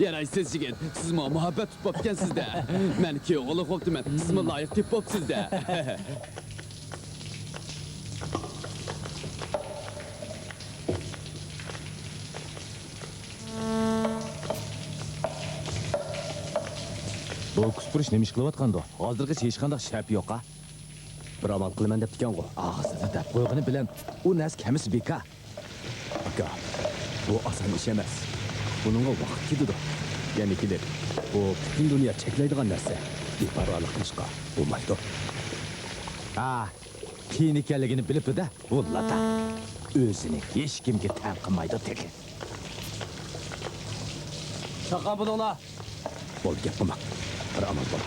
يارايسىز يىگىت، سىزمۇ مۇھەببەت تۇتۇپ بوپكەنسىز-دە. مەن كۈيگە ئۇلۇغ بوپتىمەن، سىزمۇ لايىق تېپىپ بوپسىز-دە. بۇ كۇسپۇرۇچ نېمە ئىش قىلىۋاتقاندۇ؟ ھازىرغىچە ھېچقانداق شەپى يوق-ھا. بىر ئامال قىلىمەن دەپتىكەنغۇ. ئاغزىدا دەپ قويغىنى بىلەن ئۇ نەرسە كەمىسى بىكار. ئاكا، بۇ ئاسان ئىش ئەمەس. بۇنىڭغا ۋاقىت كېتىدۇ. يەنە كېلىپ، بۇ پۈتۈن دۇنيا چەكلەيدىغان نەرسە. بىپەرۋالىق قىلىشقا بولمايدۇ. ھا، قىيىن ئىكەنلىكىنى بىلىپتۇ-دە، بۇ لاتا. ئۆزىنى ھېچكىمگە تەڭ قىلمايدۇ تېخى. چاققان بولۇڭلار. بولدى، گەپ قىلماڭ. بىر ئامال بول.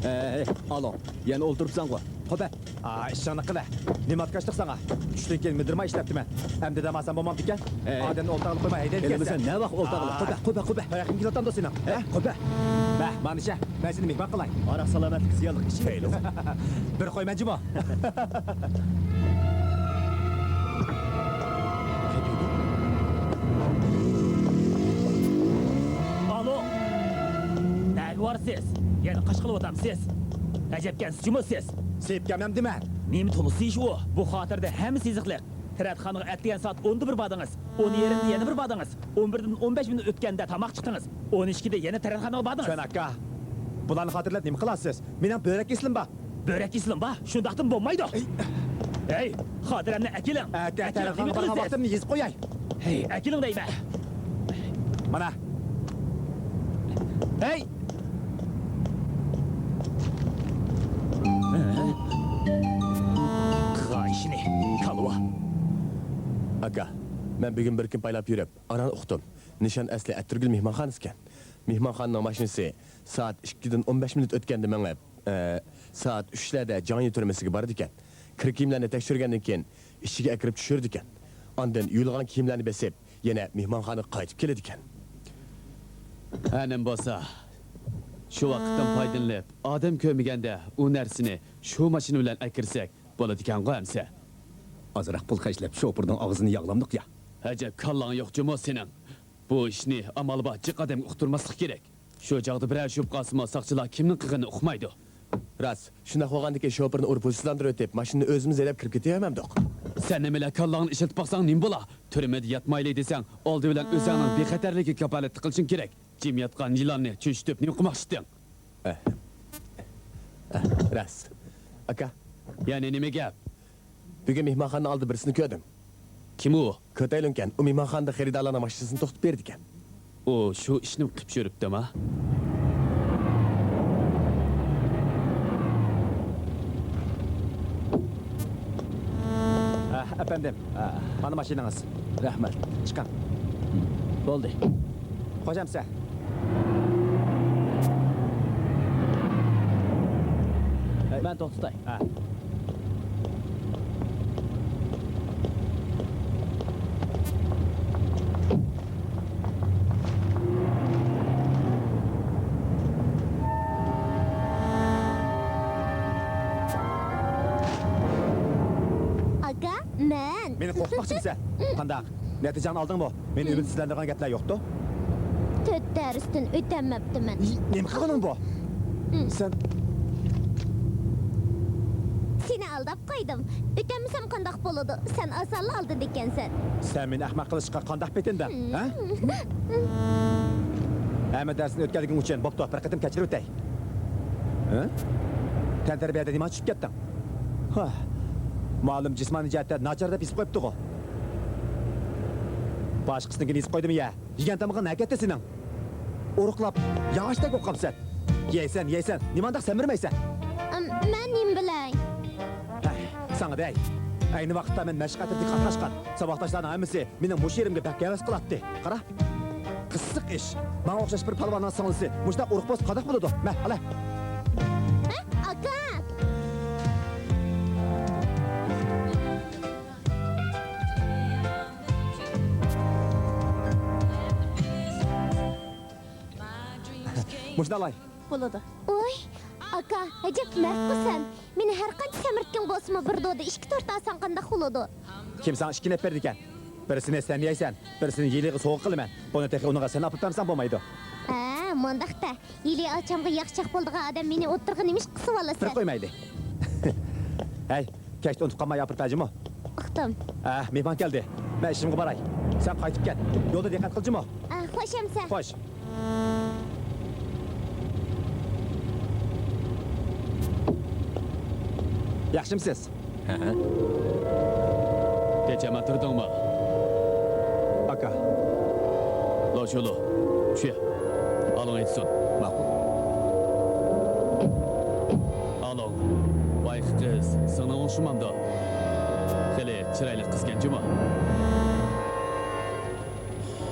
ئەي، ئالو، يەنە ئولتۇرۇپسەنغۇ؟ قوپە. ئا، ئىشىڭنى قىلە. نېمە ئاتكاشلىق ساڭا؟ چۈشتىن كېيىن مىدىرماي ئىشلەپتىمەن. ئەمدى دەمالسام بولمامدىكەن؟ ئەي. ئادەمنى ئولتۇرغىلى قويماي ھەيدەيدىكەنسەن. ئەمدى سەن نەۋاق ئولتۇرغىلى؟ قوپە، قوپە، قوپە. ھاياقىڭ كېلىۋاتامدۇ سېنىڭ؟ ھە؟ قوپە. مە، مانا ئىشە. مەن سېنى مېھمان قىلاي. ھاراق سالامەتلىككە زىيانلىق ئىچمەيلى. بىر قويمەن جۇمۇ. ئالو! نەگە بارسىز؟ يەنە قاچ قىلىۋاتامسىز؟ ئەجەبكەنسىز جۇمۇ سىز. سېيىپ كەلمەمدىمەن. نېمە تولىسى ئىش ئۇ؟ بۇ خاتىرىدە ھەممىسى يېزىقلىق. تەرەتخانىغا ئەتىگەن سائەت ئوندا بىر باردىڭىز. ئون يېرىمدە يەنە بىر باردىڭىز. ئون بىردىن ئون بەش مىنۇت ئۆتكەندە تاماق چىقتىڭىز. ئون ئىككىدە يەنە تەرەتخانىغا باردىڭىز. كۆن ئاكا، بۇلارنى خاتىرىلەپ نېمە قىلاسىز؟ مېنىڭ بۆرەك كېسىلىم بار. بۆرەك كېسىلىم بار؟ شۇنداقتىن بولمايدۇ. ئەي. ھەي، خاتىرەمنى ئەكېلىڭ. ئەكە، ئەكېلىڭ، تەرەتخانىغا بارغان ۋاقتىمنى يېزىپ قوياي. ھەي، ئەكېلىڭ دەيمەن. مانا. ھەي! قىلغان ئىشىنى، كالۋا. ئاكا، مەن بۈگۈن بىر كۈن پايلاپ يۈرۈپ، ئانان ئۇقتۇم. نىشان ئەسلى ئەتىرگۈل مېھمانخانىسىكەن. مېھمانخانىنىڭ ماشىنىسى سائەت ئىككىدىن ئون بەش مىنۇت ئۆتكەندە مېڭىپ، ئە، سائەت ئۈچلەردە جاڭيى تۈرمىسىگە بارىدىكەن. كىر كىيىملەرنى تەكشۈرگەندىن كېيىن، ئىچىگە ئەكىرىپ چۈشۈرىدىكەن. ئاندىن يۇيۇلغان كىيىملەرنى بېسىپ، يەنە مېھمانخانىغا قايتىپ كېلىدىكەن. ھە، نېمە بولسا، شۇ ۋاقىتتىن پايدىلىنىپ، ئادەم كۆرمىگەندە ئۇ نەرسىنى شۇ ماشىنا بىلەن ئەكىرسەك بولىدىكەنغۇ ئەمسە. ئازراق پۇل خەجلەپ، شوپۇرنىڭ ئاغزىنى ياغلامدۇق يا؟ ئەجەب كاللاڭ يوق جۇمۇ سېنىڭ. بۇ ئىشنى ئامال بار جىق ئادەمگە ئۇقتۇرماسلىق كېرەك. شۇ چاغدا بىرەر شۈبھە قالسىمۇ، ساقچىلار كىمنىڭ قىلغىنىنى ئۇقمايدۇ. راست، شۇنداق بولغاندىكىن شوپۇرنى ئۇرۇپ ھۇشسىزلاندۇرۇۋېتىپ، ماشىنىنى ئۆزىمىز ھەيدەپ كىرىپ كېتىۋەرمەمدۇق؟ سەن نېمىلا كاللاڭنى ئىشلىتىپ باقساڭ نېمە بولا؟ تۈرمىدە ياتمايلى دېسەڭ، ئالدى بىلەن ئۆزۈڭنىڭ بىخەتەرلىكىگە كاپالەتلىك قىلىشىڭ كېرەك. جىم ياتقان يىلاننى چۆچۈتۈپ نېمە قىلماقچىتىڭ؟ ئە، ئە، راست. ئاكا. يەنە نېمە گەپ؟ بۈگۈن مېھمانخانىنىڭ ئالدىدا بىرسىنى كۆردۈم. كىم ئۇ؟ كۆتەيلۇنكەن، ئۇ مېھمانخانىدا خېرىدارلارنىڭ ماشىنىسىنى توختىتىپ بېرىدىكەن. ئۇ شۇ ئىشنىمۇ قىلىپ يۈرۈپتىما؟ ئەپەندىم، ھە. مانا ماشىنىڭىز. رەھمەت. چىقىڭ. بولدى. خوش ئەمىسە. مەن توختىتاي. ھە. ئاكا، مەن. مېنى قورقۇتماقچىمىسەن؟ قانداق؟ نەتىجەڭنى ئالدىڭمۇ؟ مېنى ئۈمىدسىزلەندۈرىدىغان گەپلەر يوقتۇ؟ تۆت دەرستىن ئۆتەلمەپتىمەن. نېمە قىلغىنىڭ بۇ؟ سەن. سېنى ئالداپ قويدۇم. ئۆتەلمىسەم قانداق بولىدۇ؟ سەن ئاسانلا ئالدىدىكەنسەن. سەن مېنى ئەخمەق قىلىشقا قانداق پېتىندىڭ، ھە؟ ھەممە دەرسنى ئۆتكەنلىكىڭ ئۈچۈن بوپتۇ، بىر قېتىم كەچۈرۈۋېتەي. ھە؟ تەنتەربىيەدە نېمانچە چۈشۈپ كەتتىڭ؟ ھا. مۇئەللىم جىسمانىي جەھەتتە ناچار دەپ يېزىپ قويۇپتىغۇ. باشقىسىنىڭكىنى يېزىپ قويدۇم يە. يېگەن تامىقىڭ نەگەتتى سېنىڭ؟ ئورۇقلاپ، ياغاچتەك بولۇپ قالىسەن. يەيسەن، يەيسەن، نېمانداق سەمرىمەيسەن؟ ئەم، مەن نېمە بىلەي؟ ھەي، ساڭا دەي. ئەينى ۋاقىتتا مەن مەشىق ئەترىتىگە قاتناشقان ساۋاقداشلارنىڭ ھەممىسى مېنىڭ مۇشۇ يېرىمگە بەك ھەۋەس قىلاتتى. قارا. قىزىق ئىش. ماڭا ئوخشاش بىر پالۋاننىڭ سىڭلىسى مۇشۇنداق ئورۇق بولسا قانداق بولىدۇ؟ مە، ئالە. ھە، ئاكا! مۇشۇنى ئالاي. بولىدۇ. ۋوي، ئاكا، ئەجەب مەردقۇ سەن. مېنى ھەر قانچە سەمرىتكىن بولسىمۇ، بىر دودا ئىككى تورت ئالساڭ قانداق بولىدۇ؟ كىم ساڭا ئىككىنى ئېلىپ بېرىدىكەن؟ بىرسىنى سەن يەيسەن، بىرسىنى يېلىغا سوۋغا قىلىمەن. بۇنى تېخى ئۇنىڭغا سەن ئاپىرىپ بەرمىسەڭ بولمايدۇ. ھە، مۇنداقتا، ھېلى ئاچامغا ياخشىچاق بولىدىغان ئادەم مېنى ئوتتۇرىغا نېمىشقا قىسىۋالىسەن؟ بىر قويمايلى. ھەي، كەچتە ئۇنتۇپ قالماي ئاپىرىپ بەرجىمۇ. ئۇقتۇم. ھە، مېھمان كەلدى. مەن ئىشىمغا باراي. سەن قايتىپ كەت. يولدا دىققەت قىلجىمۇ. ئە، خوش ئەمىسە. خوش. ياخشىمسىز؟ ھە. كېچە ئەمەن تۇردۇڭمۇ؟ ئاكا. لوشۇلۇ، چۈشە. ئالىڭ ئېيتسۇن. ماقۇل. ئالىڭ. بايىقى قىز سىڭلىڭ ئوخشىمامدۇ؟ خېلى چىرايلىق قىزكەن جۇمۇ.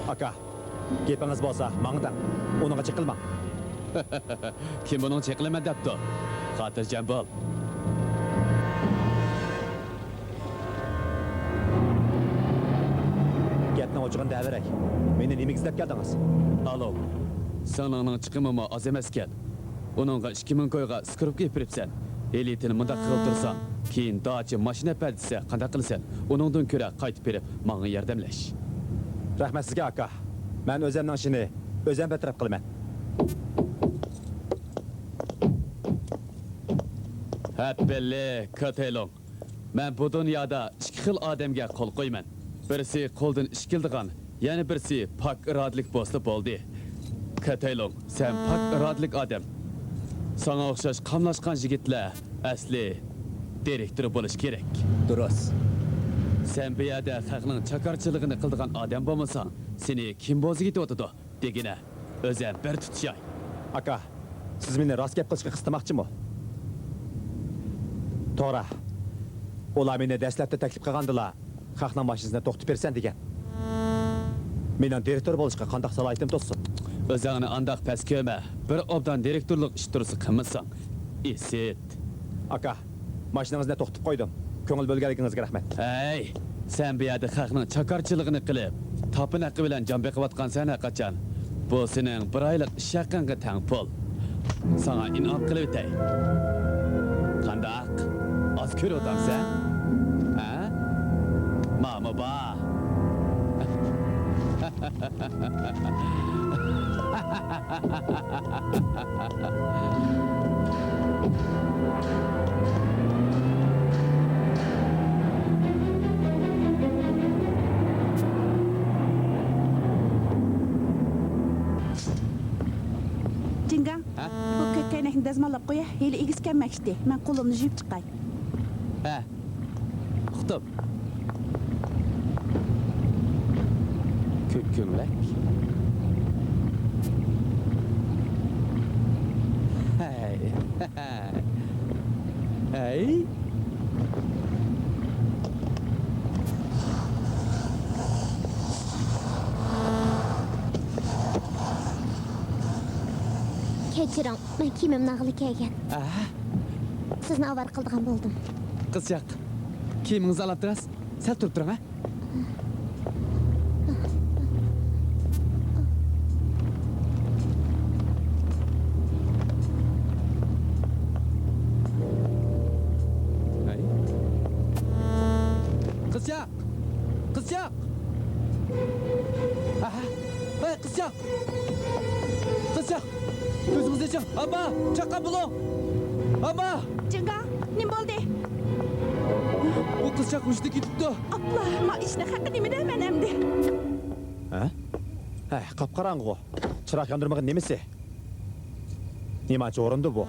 ئاكا. گېپىڭىز بولسا ماڭا دەڭ، ئۇنىڭغا چېقىلماڭ. كىم بۇنىڭغا چېقىلىمەن دەپتۇ؟ خاتىرجەم بول. گەپنىڭ ئوچۇقىنى دەۋېرەي. مېنى نېمىگە ئىزدەپ كەلدىڭىز؟ ئالو، سىڭلىڭنىڭ چىقىمىمۇ ئاز ئەمەسكەن. ئۇنىڭغا ئىككى مىڭ كويغا سكرۇپكا ئېلىپ بېرىپسەن. ھېلى تېنى مۇنداق قىلىپ تۇرساڭ، كېيىن داچا ماشىنا ئەپەر دېسە قانداق قىلىسەن؟ ئۇنىڭدىن كۆرە قايتىپ بېرىپ ماڭا ياردەملەش. رەھمەت سىزگە، ئاكا. مەن ئۆزەمنىڭ ئىشىنى ئۆزەم بىر تەرەپ قىلىمەن. ھەپپىلىك، كاتايلوڭ. مەن بۇ دۇنيادا ئىككى خىل ئادەمگە قول قويىمەن. بىرسى قولدىن ئىش كېلىدىغان، يەنە بىرسى پاك ئىرادىلىك بولسا بولدى. كاتايلوڭ، سەن پاك ئىرادىلىك ئادەم. ساڭا ئوخشاش قاملاشقان يىگىتلەر ئەسلى دىرېكتور بولۇش كېرەك. دۇرۇس. سەن بۇ يەردە خەقنىڭ چاكارچىلىقىنى قىلىدىغان ئادەم بولمىساڭ، سېنى كىم بوزىگە ئېتىۋاتىدۇ؟ دېگىنە، ئۆزۈم بىر تۇتۇشاي. ئاكا، سىز مېنى راست گەپ قىلىشقا قىستىماقچىمۇ؟ توغرا. ئۇلار مېنى دەسلەپتە تەكلىپ قىلغاندىلا، خەقنىڭ ماشىنىسىنى توختىتىپ بېرىسەن دېگەن. مېنىڭ دىرېكتور بولۇشقا قانداق سالاھىيىتىم توسسۇن؟ ئۆزۈڭنى ئانداق پەس كۆرمە. بىر ئوبدان دىرېكتورلۇق ئىش تۇرسا قىلمىساڭ. ئىسىت. ئاكا، ماشىنىڭىزنى توختىتىپ قويدۇم. كۆڭۈل بۆلگەنلىكىڭىزگە رەھمەت. ھەي، سەن بۇ يەردە خەقنىڭ چاكارچىلىقىنى قىلىپ، تاپىنى ھەققى بىلەن جان بېقىۋاتقانسەن ھەرقاچان. بۇ سېنىڭ بىر ئايلىق ئىش ھەققىڭگە تەڭ پۇل. ساڭا ئىنئام قىلىۋېتەي. قانداق؟ ئاز كۆرۈۋاتامسەن؟ ھە؟ ماما بار. جىڭگاڭ، ھە؟ بۇ كۆك كەينەكنى دەزماللاپ قويە، ھېلى ئىگىسى كەلمەكچىدى. مەن قولۇمنى يۇيۇپ چىقاي. ھە. ئۇقتۇم. كۆككۆڭلەك. ھەي. ھەي. كەچۈرۈڭ، مەن كىيىمىمنى ئالغىلى كەلگەن. ئە؟ سىزنى ئاۋارە قىلىدىغان بولدۇم. قىزچاق، كىيىمىڭىزنى ئالاپ تۇراسىز. سەل تۇرۇپ تۇرۇڭ، ھە؟ ھەي. قىزچاق! قىزچاق! ئاھا! ھەي، قىزچاق! قىزچاق! كۆزىڭىزنى ئېچىڭ! ئاپا! چاققان بولۇڭ! ئاپا! جىڭگاڭ، نېمە بولدى؟ بۇ قىزچاق ھوشىدىن كېتىپتۇ. ئاپلا، ما ئىشنىڭ ھەققى نېمە دەيمەن ئەمدى؟ ھە؟ ھەي، قاپقاراڭغۇ. چىراغ ياندۇرمىغان نېمىسى؟ نېمانچە ئورۇندۇ بۇ؟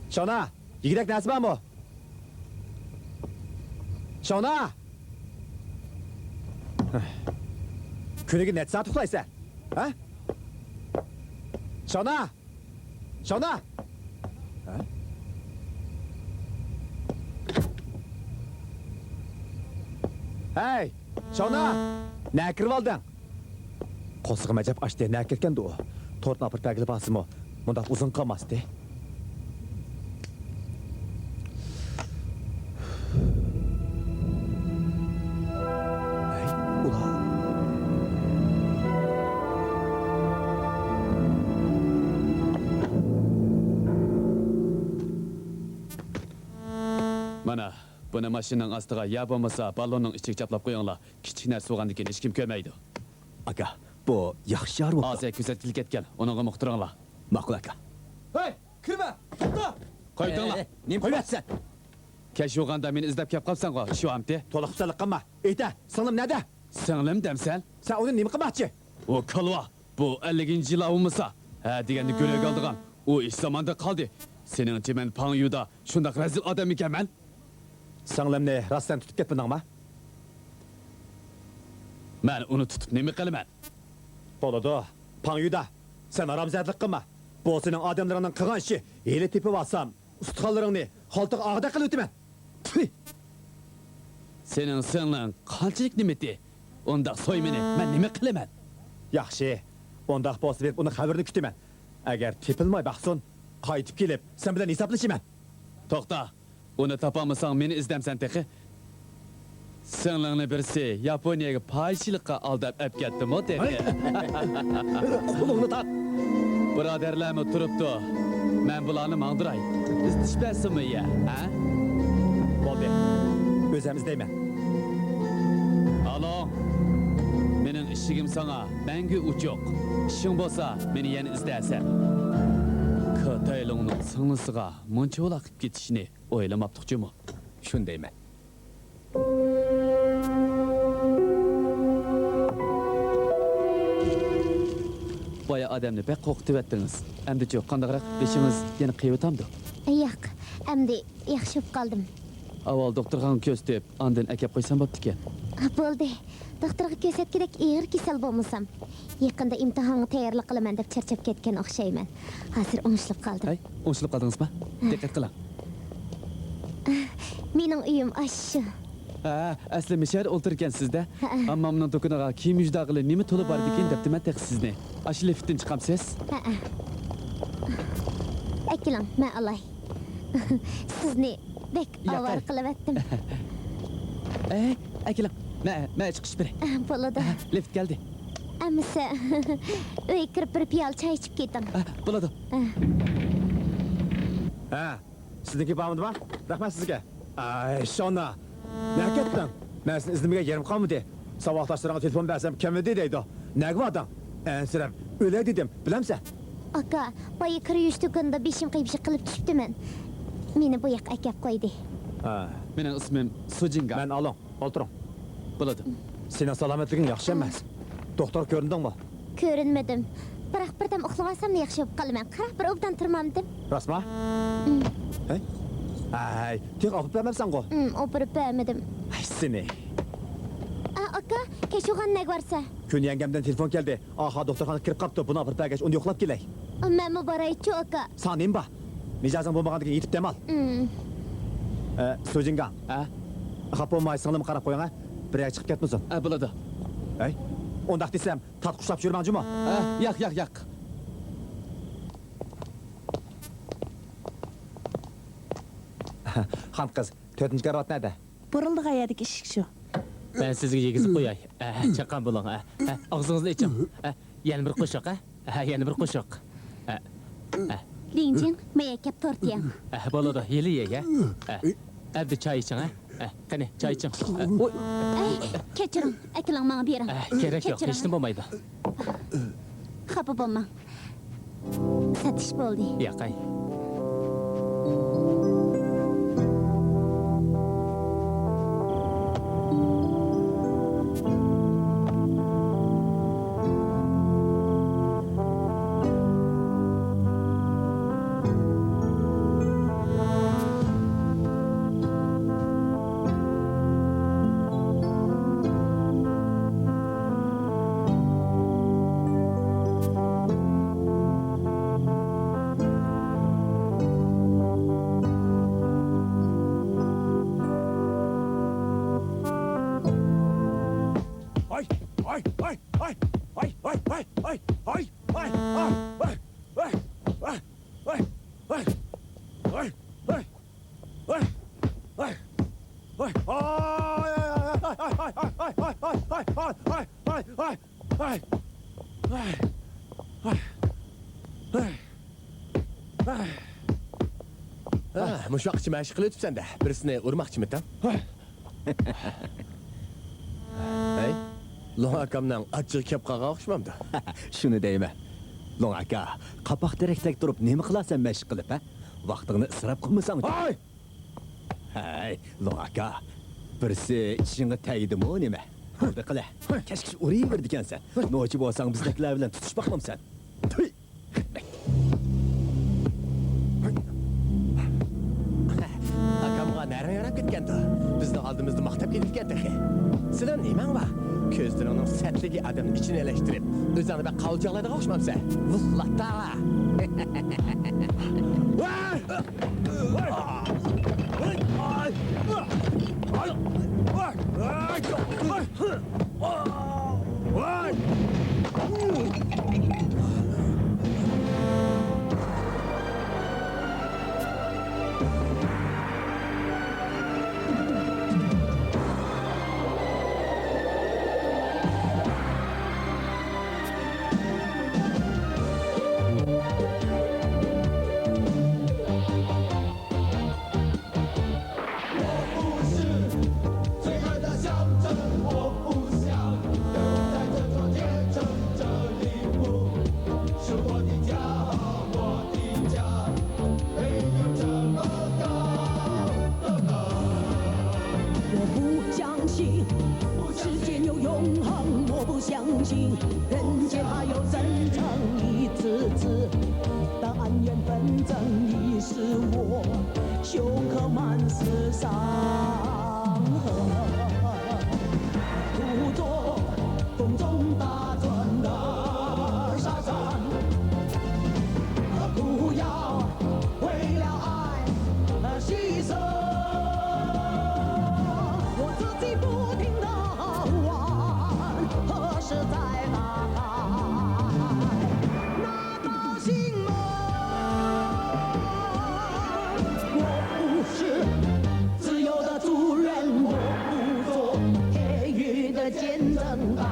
شانا، يېگۈدەك نەرسە بارمۇ؟ شانا! كۈنىگە نەچچە سائەت ئۇخلايسەن؟ ھە؟ شانا! شانا! ھە؟ ھەي، شانا! نەگە كىرىۋالدىڭ؟ قورسىقىم ئەجەب ئاچتى، نەگە كەتكەندۇ ئۇ؟ تورتنى ئاپىرىپ بەرگىلى بارسىمۇ، مۇنداق ئۇزۇن قالماستى. ھەي، ئۇلار. مانا، بۇنى ماشىنىنىڭ ئاستىغا يا بولمىسا بالوننىڭ ئىچىگە چاپلاپ قويۇڭلار. كىچىك نەرسە بولغاندىكىن ھېچكىم كۆرمەيدۇ. ئاكا، بۇ ياخشى چارە بوپتۇ. ھازىر كۆزەتكىلى كەتكەن، ئۇنىڭغا ئۇقتۇرۇڭلار. ماقۇل، ئاكا. ھەي، كىرمە! توختا! قويۇڭلار. ئە، نېمە قىلىۋاتىسەن؟ كەچ بولغاندا مېنى ئىزدەپ كەپ قاپسەنغۇ، چۈشۈۋامتى؟ تولا خۇپسەنلىك قىلما. ئېيتە، سىڭلىم نەدە؟ سىڭلىم دەمسەن؟ سەن ئۇنى نېمە قىلماقچى؟ ئۇ كالۋا، بۇ ئەللىكىنچى يىل ئاۋۇمىسا، ھە دېگەندە گۆرۈگە ئالىدىغان. ئۇ ئىش زاماندا قالدى. سېنىڭچە مەن پاڭيۇدا شۇنداق رەزىل ئادەممىكەنمەن؟ سىڭلىمنى راستتىن تۇتۇپ كەتمىدىڭما؟ مەن ئۇنى تۇتۇپ نېمە قىلىمەن؟ بولىدۇ، پاڭيۇدا، سەن ھارامزادىلىق قىلما. بۇ سېنىڭ ئادەملىرىڭنىڭ قىلغان ئىشى، ھېلى تېپىۋالسام، ئۇستىخانلىرىڭنى خالتا ئاغدەك قىلىۋېتىمەن. پۈي! سېنىڭ سىڭلىڭ قانچىلىك نېمىتى؟ ئۇنداق سويمىنى مەن نېمە قىلىمەن؟ ياخشى، ئۇنداق بولسا بېرىپ ئۇنىڭ خەۋىرىنى كۈتىمەن. ئەگەر تېپىلماي باقسۇن، قايتىپ كېلىپ سەن بىلەن ھېسابلىشىمەن. توختا! ئۇنى تاپالمىساڭ، مېنى ئىزدەمسەن تېخى؟ سىڭلىڭنى بىرسى ياپونىيەگە پاھىشىلىققا ئالداپ ئەپ كەتتىمۇ تېخى؟ ھەي! قولۇڭنى تارت! بۇرادەرلەرمۇ تۇرۇپتۇ. مەن بۇلارنى ماڭدۇراي. ئىزدىشىپ بەرسىمۇ يە، ھە؟ بولدى. ئۆزۈم ئىزدەيمەن. ئالو! مېنىڭ ئىشىكىم ساڭا مەڭگۈ ئوچۇق. ئىشىڭ بولسا، مېنى يەنە ئىزدەرسەن. كىتايلۇڭنىڭ سىڭلىسىغا مۇنچىۋالا قىپ كېتىشىنى ئويلىماپتۇق جۇمۇ. شۇندايمەن. بايا ئادەمنى بەك قورقۇتۇۋەتتىڭىز. ئەمدىچۇ قانداقراق، بېشىڭىز يەنە قېيىۋاتامدۇ؟ ياق، ئەمدى ياخشى بولۇپ قالدىم. ئاۋۋال دوختۇرخانىغا كۆرسىتىپ، ئاندىن ئەكەپ قويسام بوپتىكەن. بولدى. دوختۇرغا كۆرسەتكۈدەك ئېغىر كېسەل بولمىسام. يېقىندا ئىمتىھانغا تەييارلىق قىلىمەن دەپ چارچاپ كەتكەن ئوخشايمەن. ھازىر ئوڭشىلىپ قالدىم. ھەي، ئوڭشىلىپ قالدىڭىزمۇ؟ دىققەت قىلىڭ. مېنىڭ ئۆيۈم ئاشۇ. ھە، ئەسلى مىشەر ئولتۇرىكەنسىز-دە. ھەئە. ئاممامنىڭ دۇكىنىغا كىيىم يۇيىدىغانلىرى نېمە تولا بار ئىكەن دەپتىمەن تېخى سىزنى. ئاشۇ لىفتتىن چىقامسىز؟ ھەئە. ئەكېلىڭ، مەن ئالاي. سىزنى بەك ئاۋارە قىلىۋەتتىم. ئەي، ئەكېلىڭ. مەن، مەن چىقىش بېرەي. بولىدۇ. لىفت كەلدى. ئەمىسە، ئۆيگە كىرىپ بىر پىيالە چاي ئىچىپ كېتىڭ. بولىدۇ. ھە، سىزنىڭكى بارمىدىما؟ رەھمەت سىزگە. ئەي، شانا. نەگە كەتتىڭ؟ مەن سېنى ئىزدىمىگەن يېرىم قالمىدى. ساۋاقداشلىرىڭغا تېلېفون بەرسەم كەلمىدى دەيدۇ. نەگە باردىڭ؟ ئەنسىرەپ ئۆلەي دېدىم، بىلەمسەن؟ ئاكا، بايا كىر يۇيۇش دۇكىنىدا بېشىم قېيىپ قېلىپ چۈشۈپتىمەن. مېنى بۇ ياققا ئەكەپ قويدى. ھە. مېنىڭ ئىسمىم سۇجىڭگا. مەن ئالۇڭ. ئولتۇرۇڭ. بولىدۇ. سېنىڭ سالامەتلىكىڭ ياخشى ئەمەس. دوختۇرغا كۆرۈندۈڭمۇ؟ كۆرۈنمىدىم. بىراق بىردەم ئۇخلىۋالساملا ياخشى بولۇپ قالىمەن. قاراپ بىر ئوبدان تۇرمامدىم. راستما؟ ھەي؟ ھەي، تېخى ئاپىرىپ بەرمەپسەنغۇ؟ ئاپىرىپ بەرمىدىم. ھەي، سېنى. ئا، ئاكا، كەچ بولغان نەگە بارسا؟ كۈن يەڭگەمدىن تېلېفون كەلدى. ئاخا دوختۇرخانىغا كىرىپ قاپتۇ، بۇنى ئاپىرىپ بەرگەچ ئۇنى يوقلاپ كېلەي. مەنمۇ بارايچۇ، ئاكا. ساڭا نېمە بار؟ مىجەزىڭ بولمىغاندىكىن يېتىپ دەم ئال. ئە، سۇجىڭگاڭ. ھە؟ خاپا بولماي سىڭلىمغا قاراپ قويۇڭ، ھە؟ بىر يەرگە چىقىپ كەتمىسۇن. ھە، بولىدۇ. ھەي، ئۇنداق دېسەم، تارتقۇچلاپ يۈرمەڭ جۇمۇ. ھە، ياق، ياق، ياق. خان قىز، تۆتىنچى كارىۋات نەدە؟ بۇرۇلدىغان يەردىكى ئىشىك شۇ. مەن سىزگە يېگۈزۈپ قوياي. ئە، چاققان بولۇڭ. ئە، ئە، ئاغزىڭىزنى ئېچىڭ. ئە، يەنە بىر قوشۇق. ئە، ئە، يەنە بىر قوشۇق. ئە، ئە. لىڭجىڭ، مېيەكەپ تورت يەڭ. ئە، بولىدۇ، ھېلى يەي، ئە. ئە، ئەمدى چاي ئىچىڭ، ئە. ئە، قېنى، چاي ئىچىڭ. ئە، ئوي. ئەي، كەچۈرۈڭ، ئەكېلىڭ ماڭا بېرىڭ. ئە، كېرەك يوق، كەچۈرۈڭ. ھېچنېمە بولمايدۇ. خاپا بولماڭ. سېتىش بولدى. ياقەي. ھە، مۇشۇ ۋاقىتقىچە مەشىق قىلىۋېتىپسەن-دە. بىرسىنى ئۇرماقچىمىتىڭ؟ ھەي، لوڭ ئاكامنىڭ ئاچچىقى كەپ قالغان ئوخشىمامدۇ؟ شۇنى دەيمەن. لوڭ ئاكا، قاپاق تېرەكتەك تۇرۇپ نېمە قىلارسەن مەشىق قىلىپ، ھە؟ ۋاقتىڭنى ئىسراپ قىلمىساڭ. ھاي! ھەي، لوڭ ئاكا، بىرسى چىشىڭغا تەگدىمۇ نېمە؟ بولدى قىلە، كەچكىچە ئۇرۇۋېرىدىكەنسەن. نوچى بولساڭ بىزدەكلەر بىلەن تۇتۇشۇپ باقمامسەن؟ تۈي! ئاكامغا نەرەڭ ياراپ كەتكەنتۇ؟ بىزنىڭ ئالدىمىزدا ماختاپ كېتىدىكەن تېخى. سېنىڭ نېمەڭ بار؟ كۆزلىرىڭنىڭ سەتلىكى ئادەمنىڭ ئىچىنى ئېلەشتۈرۈپ، ئۆزۈڭنى بەك قاۋۇل چاغلايدىغان ئوخشىمامسەن؟ ۋۇللاتا!